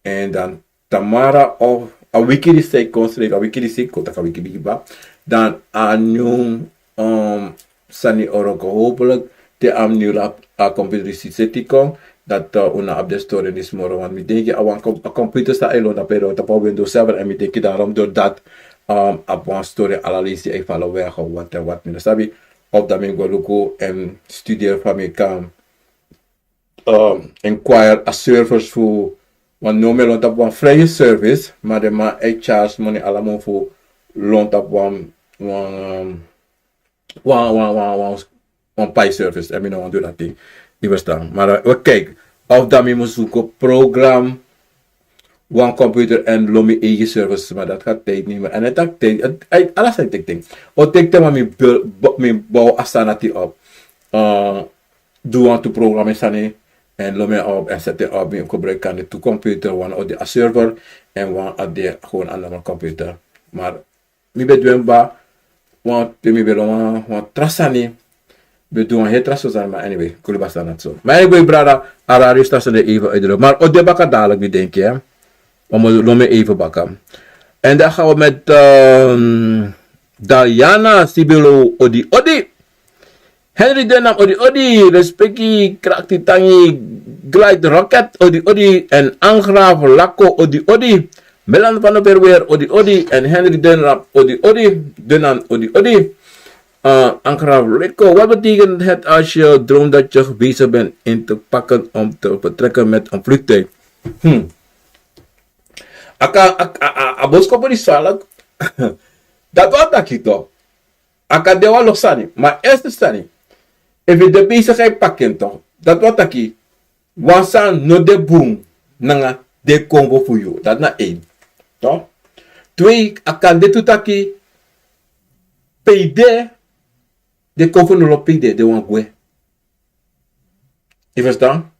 en dan Tamara of a wiki disi kon schrijf, a wiki disi kon taki a wiki bigi kba. Dan a nieuw, um, sani o wroko hopelijk te a mi nieuw lap a computer disi seti kon. Dat, uh, un no abi den story disi moro, want mi denki a wan com-, a computer sa e lon dape, tapu a Windows seven, en mi denki daarom doordat, um, a wan story ala leisi e falen weg of wat en wat mi no sabi. Of dan mi go luku en studeer fa mi kan um, inquire a servers fu, want now mi e lon tapu wan vrije service, maar den man e charge money ala mun fu lon tapu wan, wan, um, wan, wan, wan, wan, wan pai service, en mi no wani du dati. Yu verstaan. Maar, uh, we kijken of dan mi mus go program wan computer en lon mi eigen service, maar dat gaat tijd nemen. En het gaat tijd, het, het, alles gaat tijd nemen. O teki ten, maar mi bou-, bou-, mi bouw a sani dati op. Uh, du wantu program sani, en lon mi op en seti op, mi gebruik kande tu computer, wan o de a server, en wan o de gewoon a normal computer. Maar mi ben du en kba, want te mi ben lon wan, wan tra sani, ben du wan heri tra so sani, maar anyway, kuli basta na so. Maar anyway, brada, a radio station de even uitdruk. Maar o de baka dadelijk, mi denki, hè. We moeten, lon mi even baka. En dan gaan we met, ehm, Diana Sibilo, odi, odi. Henry Denam, odi, odi. Respecti, Krakti Tangi, Glide Rocket, odi, odi. En Angraaf Lako, odi, odi. Milan van der Verweer, odi, odi. En Henry Denam, odi, odi. Denam, odi, odi. Uh, Angraaf Lako, wat betekent het als je droomt dat je bezig bent in te pakken om te vertrekken met een vliegtuig? Hmm. A kan, a, a, a, a boskopu disi swalak. Dati wani taki toch. A kan de wan lo sani, ma eerste sani, efu yu de bezig e paki en toch, dati wani taki, wan sani no de bun nanga den konfo fu yu. Dati na één. Toch? Twee, a kan de tu taki, pe yu de, den konfo no lobi pe yu de, den wani gwe. Yu verstaan?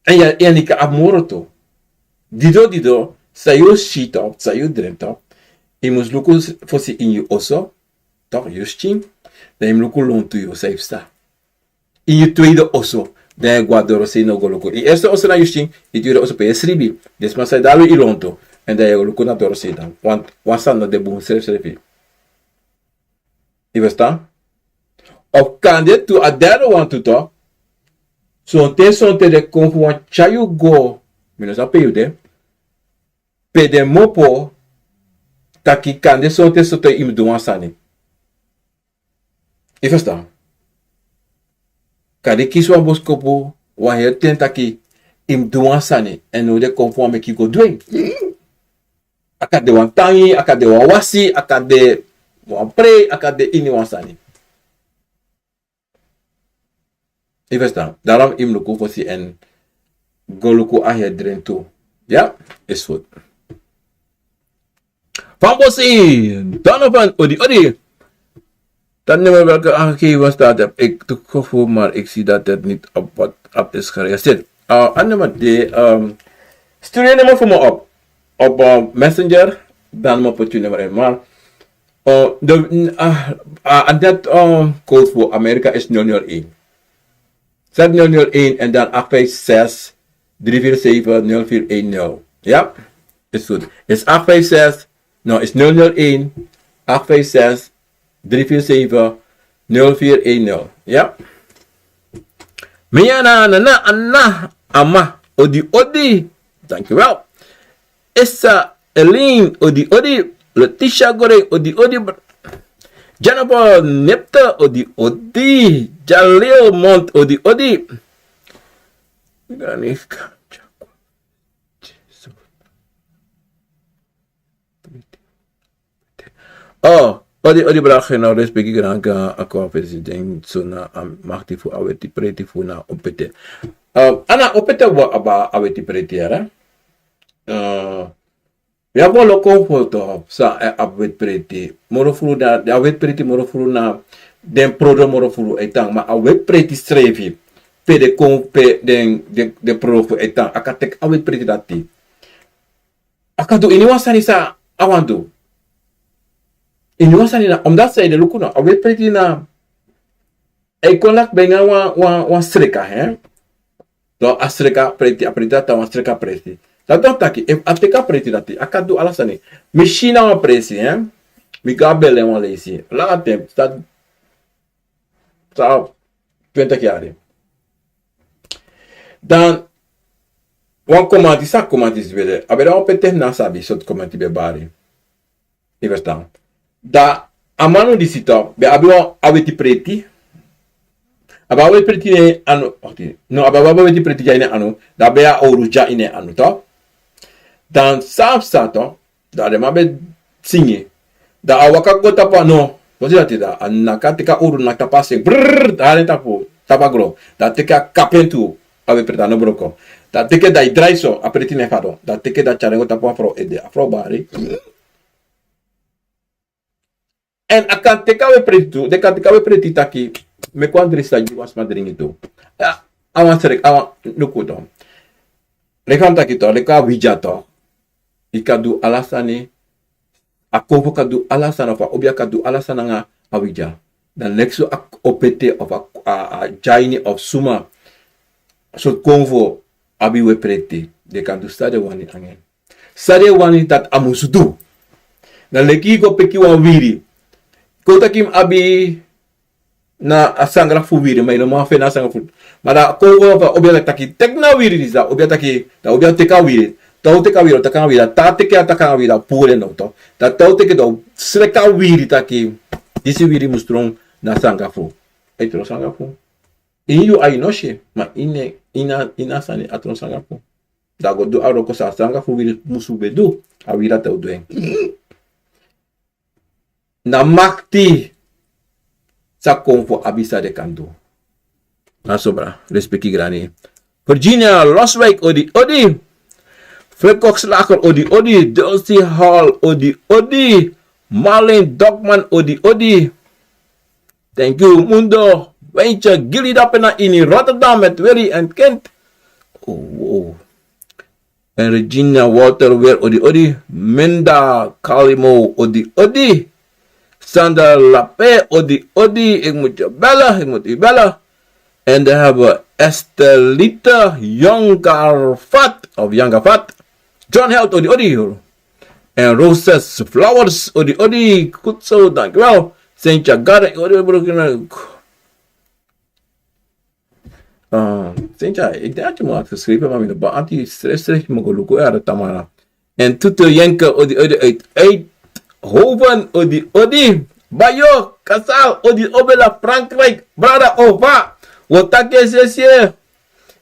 En yu, yu no kan abi moro tu. Dido, dido, san yu o si toch, san yu o dringi toch, yu mus luku fosi ini yu oso, Toch, yu skin. Dan yu mus luku lontu yu san yu psa. In yu tweede oso, dan yu go na dorosei no go luku. Yu eerste oso na yu skin, yu tweede oso pe yu e sribi. Den sma san e dalu yu lontu. En dan yu e luku na dorosei dan. Want wan sani no de bun srefsrefi. Yu verstaan? Of kande tu a derde wan tu toch. Sonten sonten den kon fu wan tyari yu go. Mi no sabi pe yu de. Pe den mopo taki kande sonten sonten yu mus du wan sani. Yu verstaan? Kande kisi wan boskopu wan heri ten taki yu mus du wan sani. En now den kon fu wan meki yu go du en. A kan de wan tangi, a kan de wan wasi, a kan de wan prei, a kan de ini wan sani. Yu verstaan? Daarom yu mus luku fosi en go luku a heri dren tu. Ya, is goed. Van Bosi, Donovan, odi, odi. Dat nummer welke aangegeven staat heb ik toegevoegd, maar ik zie dat het niet op WhatsApp is geregistreerd. Uh, a nummer de, um, stuur je nummer voor me op, op uh, Messenger, dan moet je nummer in. Maar uh, de, uh, uh, dat uh, code voor Amerika is nul nul één. Zet nul nul één en dan acht vijf zes, drie vier zeven, nul vier één nul. Ja? Is goed. Is acht vijf zes, no, is nul nul één, acht vijf zes, drie vier zeven, nul vier één nul. Ja? Miana, na, na, ana, ama, odi, odi. Dankjewel. Esa Elin, odi, odi. Letitia Goreng, odi, odi. Jennifer Nepte, odi, odi. Jalil Mont, odi, odi. Oh, odi, odi, bragi, no respeki granka, a kon president, so na a makti fu a weti preti fu na opete. Uh, ana opete wa aba a weti preti, yara? Uh, ya bo loko foto, sa, eh, a weti preti. Moro furu na, a weti preti moro furu na, den prodo moro furu e tan, ma a weti preti srefi. Pe den kon, pe den, den, den prodo fu e tan. A kan teki a weti preti dati. A kan du ini wan sani san a wani du. Ini wan sani na, omdat san ede luku no. A weti preti na, a e kon laki ben nanga wan, wan, wan sreka, hè. Dan a sreka preti, a preti dati na wan sreka preti. Dati wani taki, efu a teki a preti dati, a kan du ala sani. Mi si na wan presi, hè. Mi go a bele wan leisi. Langa ten, dati sa twintig yari. Dan, wan komanti, san komanti disi ben de. A ben de wan preti na sabi sortu komanti ben bari. Yu verstaan? Dan a manu disi toch, ben abi wan a weti preti. A ben abi a weti preti ini en anu, wakti. No, a ben abi a weti preti dya ini en anu. Dan a ben abi a owru dya ini en anu toch. Dan san a psa toch, dan den man ben singi. Dan a waka go tapu a no. Fosi dati dan a naki, a teki a owru naki tapu a se. Brrr, dan a halen tapu, tapu a gron. Dan a teki a kapu en tu, a weti preti a no broko. Dan a teki, dan a drai so, a preti no e fadon. Dan a teki, dan a tyari en go tapu a frow ede, a frow bari. En a kan teki a weti preti tu, den kan teki a weti preti taki, meki wan dringi san gi wan sma dringi tu. A, a wan sreka, a wan, luku tu. Leki fa mi taki tu, leki a widya tu. Yu kan du ala sani, a konfo kan du ala sani, of a obia kan du ala sani nanga a widya. Dan leki so a opete of a, a, a dyaini of suma, sortu konfo abi weti preti, den kan du san den wani nanga en. San den wani dati a musu du. Na leki yu go peki wan wiri. Kon taki mi abi na a sangrak fu wiri, ma yu no man feni a sangrak fu. Ma dan a konfo fu a obia taki, teki na wiri disi, dan a obia taki, dan a obia teki a wiri. Dan a o teki a wiri, o taki a wiri, dan te a teki a taki a wiri, dan puru en now tu. Dan te a o teki, dan o sreka a wiri taki, disi wiri musu tron na sangrak fu. A e tron sangrak fu. Ini yu ai no si, ma ini, ini a, ini a sani a tron sangrak fu. Dan a go du a wroko san a sangrak fu wiri musu ben du, a wiri dati o du en. Na makti san konfo abi san den kan du. Na so bra, respeki grani. Virginia Loswijk, odi, odi. Fred Kokslager, odi, odi. Dulcie Hall, odi, odi. Marlene Dokman, odi, odi. Thank you, Mundo. Wijntje, Gilly dape na ini Rotterdam met Willy en Kent. Oh, wow. En Regina Walter weer, odi, odi. Minda Kalimo, odi, odi. Sandra Lape, odi, odi, ik moet je bellen, ik moet u bellen. En dan hebben we Estelita Jongarvat, of Jongarvat. John Held, odi, odi. En Roses Flowers, odi, odi. Goed zo, dankjewel. Sintja Garden, odi, odi, odi. Ah, Sintja, ik denk dat je me had geschreven, maar met de band die stress, stress, je moet luku, ja, dat Tamara. En Tutu Jenke, odi, odi, uit, uit Hoven, odi, odi. Bayo, Casal, odi, Obela, Frankrijk, brada, ova. Wo taki esesi,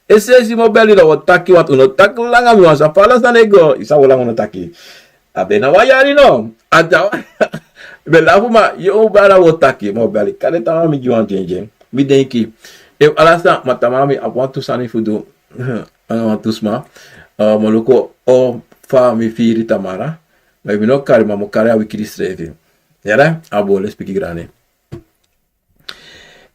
esesi, mo beli, dan wo taki, want un no taki langa, mi wan sa fala san e go, i sa wo langa un no taki. A ben na wan yari no. A ta, ben lafu ma, yu o bari a wo taki, ma o bari. Kande tawa mi gi wan dyenki. Mi denki. Efu ala sma, ma Tamara mi abi wantu sani fu du. Anga wantu sma. Eh, mi o luku o fa mi firi Tamara. Ma efu mi no kari, ma mi o kari a wiki di srefi. Yere? A bo lespeki grani.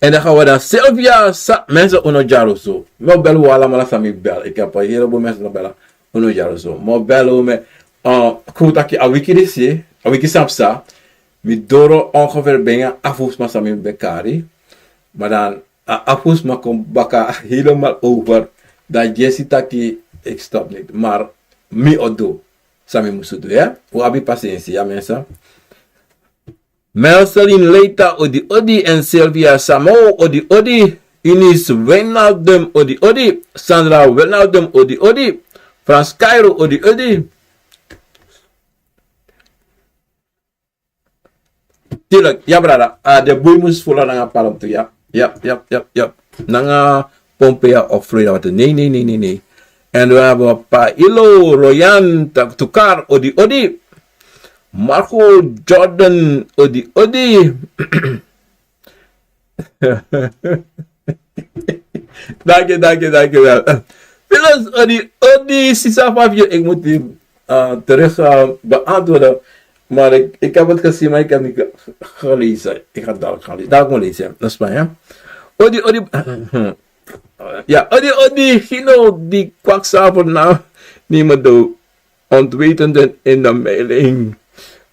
En dan gaan we dan Sylvia Sa, mensen, un no dyari so. Mi o bel un alamala san mi bel. Ik heb een heleboel mensen no bel. Un no dyari so. Mi o bel un met, eh, kon taki a wiki disi, a wiki san psa. Mi doro ongeveer bijna afu sma san mi ben kari. Maar dan, a afu sma kon baka helemaal over. Dan Jesse taki, ik stop niet. Maar mi o du san mi musu du, ja? Un abi pasensi, ja, mensen. Merceline Leita, odi, odi, en Sylvia Samo, odi, odi, Eunice Wijnaldum, odi, odi, Sandra Wijnaldum, odi, odi, Frans Cairo, odi, odi. Tuurlijk, ja, brada. Ah, de boei mus folo nanga palm tu, ja. Ja, ja, ja, ja. Nanga Pompeia of Florida water. Nee, nee, nee, nee, nee. En we hebben Pailo, Royan, Tak-, Tukar, odi, odi. Marco Jordan, odi, odi. Dank je, dank je, dank je wel. Phyllis, odi, odi, sisa Fabio, ik moet u, eh, terug, eh, beantwoorden. Maar ik, ik heb het gezien, maar ik heb niet ge-, gelezen. Ik ga het dadelijk gaan lezen. Dadelijk moet ik lezen, ja. Dat is fijn, ja. Odi, odi. Ja, odi, odi, Gino, die kwakzalver na nemen de ontwetenden in de meiling.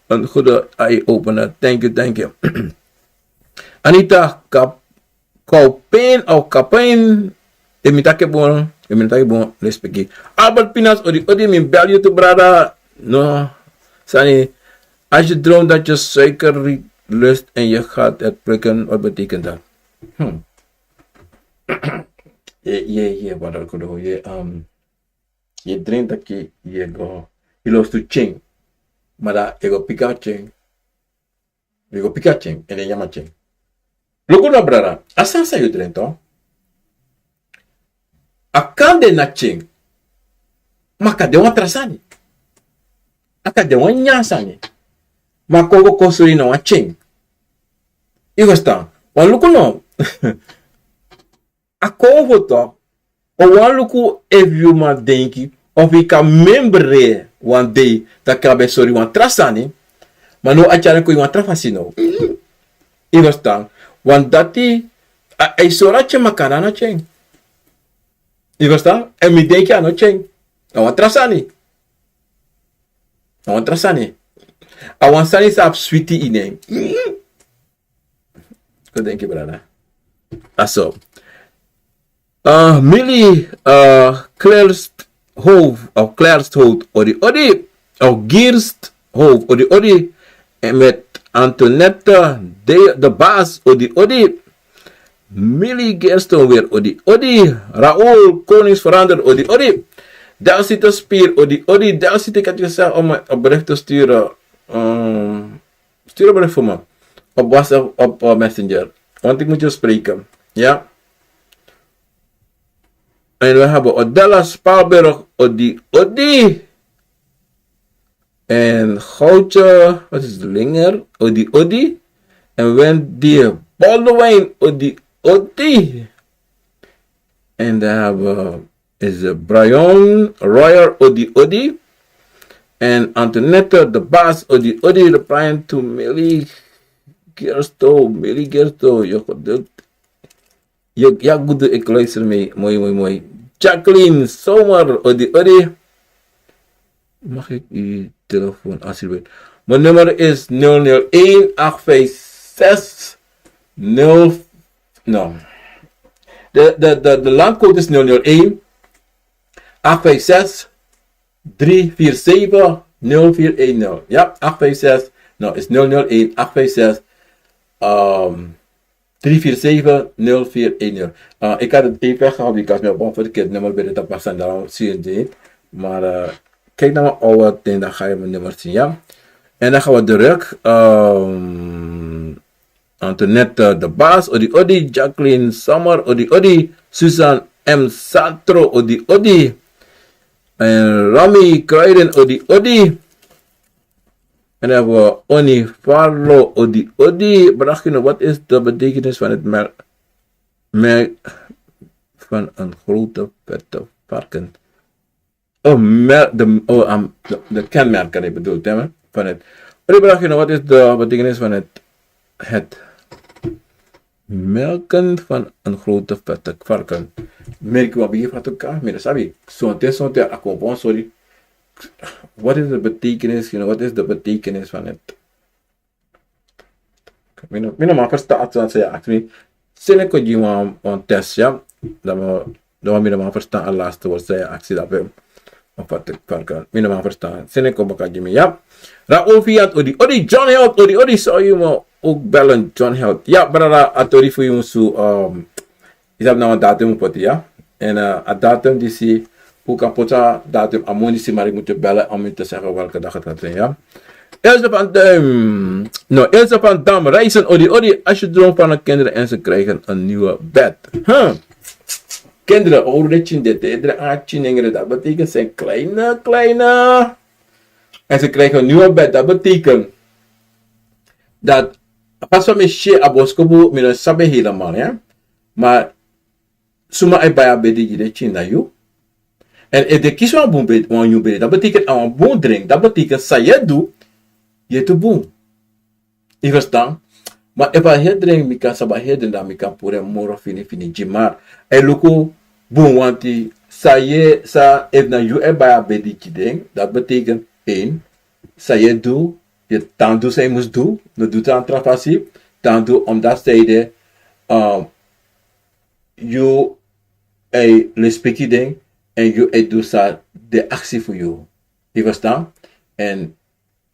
Een goede eye-opener. Thank you, thank you. Anita Kap-, Kaupin of Kapin. Efu mi taki bun, efu mi taki bun, respeki. Albert Pinas, odi, odi, mi bel yu tu, brada. No, sani. Als je droomt dat je suiker lust en je gaat het plukken, wat betekent dat? Hmm. Ye, ye, ye, brada, kodo, ye, um, ye drink taki, ye go, ye lost to change. Maar dan, ye go pika change. Yu go piki a tyen, èn den nyan a tyen. Luku no, brada, a sani san yu drink, to. A kan de na tyen. Ma a kan de wan tra sani. A kan de wan nyan sani. Ma a kon go kon sori na wan tyen. Yu go stan. Wan luku no. A kon fu tok, o wan luku efu yu man denki, of yu kan membre wan dei, taki a ben sori wan tra sani, ma now a tyari en kon ini wan tra fasi now. Yu ferstan? Want dati, a, a e sori a tyen, ma a kan de a no tyen. Yu ferstan? Èn mi denki a no tyen. A wan tra sani. A wan tra sani. A wan sani san abi switi ini en. Go denki, brada. A so. Uh, Millie, uh, Klersthof, of Klersthof, odi odi. Of Giersthof, odi odi. En met Antoinette, de, de baas, odi odi. Millie Gersten weer, odi odi. Raoul Konings Verander, odi odi. Delsita Spier, odi odi. Delsita, ik had je gezegd om een bericht te sturen. Ehm, Stuur een bericht voor me. Op WhatsApp, op, eh, Messenger. Want ik moet je spreken. Ja? En we hebben Odella Spalberg, odi odi. En Goudje, wat is het, Linger, odi odi. En Wendy Baldwin, odi odi. En dan hebben we is, eh, Brian Royer, odi odi. En Antoinette, de baas, odi odi. Replying to Millie Gersto, Millie Gersto, je geduld. Je, ja, goed, ik luister mee. Mooi, mooi, mooi. Jacqueline Zomer, odi odi. Mag ik uw telefoon alsjeblieft? Mijn nummer is nul nul een acht vijf zes nul. No. De, de, de, de landcode is nul nul een acht vijf zes drie vier zeven nul vier een nul. Ja, acht vijf zes. No, is nul nul een acht vijf zes. Ehm, drie vier zeven nul vier een nul. Eh, ik had het even weggehaald, because mijn bon verkeerd nummer bij de tapas en daarom zie je het niet. Maar eh, kijk naar mijn oude ding, dan ga je mijn nummer zien, ja. En dan gaan we terug. Ehm, Antoinette de Baas, odi odi. Jacqueline Summer, odi odi. Susan M Satro, odi odi. En Rami Kruiden, odi odi. En dan hebben we Oni Farlo, odi odi. Brachino, wat is de betekenis van het mer-, merk van een grote vette varken? Oh, mer-, de, oh, um, de, de kenmerken, ik bedoel, hè, van het. Odi Brachino, wat is de betekenis van het, het melken van een grote vette varken? Merk wat je van elkaar, maar sabi, sonte, sonte, a kon, sorry. Wat is de betekenis, you know, wat is de betekenis van het? Mi no, mi no man verstaan als ze ask mi. Seni kon gi mi wan, wan test, ja. Dan mi, dan mi no man verstaan a laatste woord ze ask dat we. Of wat ik kan. Mi no man verstaan. Seni kon baka gi mi, ja. Raoul Fiat, odi odi. John Held, odi odi. Zou je me ook bellen, John Held? Ja, brada, a tori fu yu su, um, Yu sabi na wan datum un poti, ya. En eh, a datum disi, un kan poti a datum a mun disi, maar ik moet je bellen om je te zeggen welke dag het gaat zijn, ya. Ilse van Dam, no, Ilse van Dam, Reizen, odi odi, als je droomt van een kinderen en ze krijgen een nieuwe bed. Huh. Kinderen, oh, dat je dit, dit, dat je dit, dat betekent zijn kleine, kleine. En ze krijgen een nieuwe bed, dat betekent dat, pas van mi si a boskopu, mi no sabi helemaal, hè. Maar suma e bai a bedi gi den pikin na yu. En efu den kisi wan bun bedi, wan nyun bedi, dat betekent a wan bun dringi. Dat betekent san yu e du, yu e du bun. Yu ferstan? Ma efu a heri dringi, mi kan sabi a heri dringi, dan mi kan puru en moro fini fini gi. Ma a e luku bun wanti san yu e, san efu na yu e bai a bedi gi den, dat betekent één, san yu e du, yu tan du san yu mus du, no du tan tra fasi, tan du omdat san ede, um, yu e lespeki den, en yu e du san den aksi fu yu. Yu ferstan? En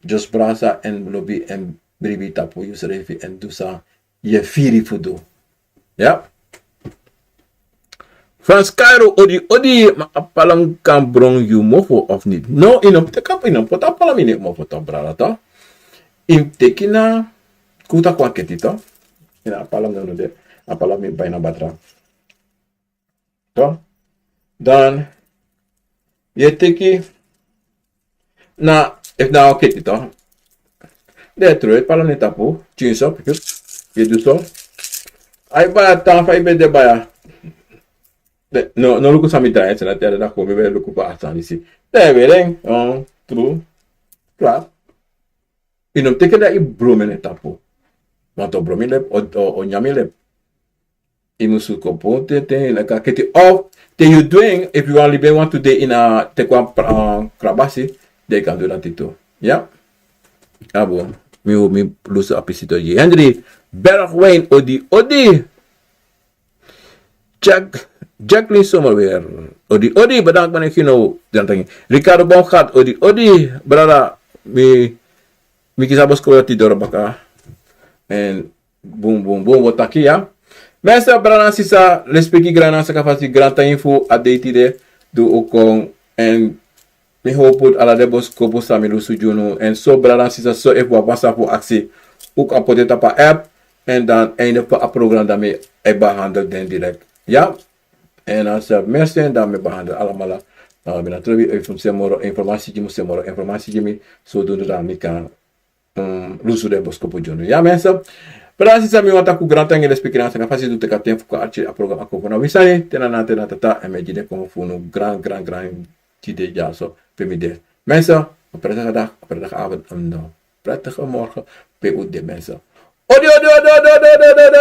dyosi brasa en lobi en bribi tapu yusrefi en du san yu e firi fu du. Ya. Frans Cairo, odi odi, ma a palam kan bron yu mofo of niet? No, yu no poti a palam ini yu mofo toch, brada, toch? Yu mus teki na kuta kon a keti, toch? Ini a palam no de, a palam mi bai na batra. Toch? Dan yu e teki na, efu na a keti, toch? Den e tron a palam na yu tapu, tyari so, yu e du so. A e bai a tan fa yu ben de bai a. No, no luku san mi drai, san na te a de na kon mi ben luku fa a sani si. Den e weri en, oh, tru. Klaar. Yu no mus teki dati yu bron en na yu tapu. Want o bron en na yu lep, o, o, o nyan en na yu lep. Yu mus kon poti en te na a keti of te yu du en, efu yu wani libi en wantu dei ini a, teki wan pra-, eh, krabasi, dan yu kan du dati tu. Ya? A bun, mi, mi lusu a pisi tu. Henry Bergwijn, odi odi. Jack, Jacqueline Sommerweer, odi odi, bedankt meneer Gino. Ricardo Baumgart, odi odi, brada, mi, mi kisi a boskopu dati doro baka. En bun, bun, bun, wi o taki, ya. Mensen, brada, sisa, lespeki, grantangi fu a dei tide, du wi kon, en mi hopu ala den boskopu san mi lusu gi unu. En so, brada, sisa, so efu wan pasa fu aksi, wi kan poti en tapu a app. En dan einde fu a program, dan mi e behandel den direct. Ya. En dan seri, merci, en dan mi e behandel alamala. Dan mi na trobi, efu yu mus seni moro informasi gi mi, seni moro informasi gi mi. Zodoende dan mi kan, mm, lusu den boskopu gi unu. Ya, mensen. Brada, sisa, mi wani taki grantangi, lespeki nanga sanga fasi du teki a ten fu kon arki a program Ako Fu Na Wi Sani. Te na na, te na tata, en mi e gi den kon fu unu gran, gran, gran tide dyaso pe mi de. Mensen, een prettige dag, een prettige avond, een, eh, prettige morgen pe un de, mensen. Odi odi odi odi.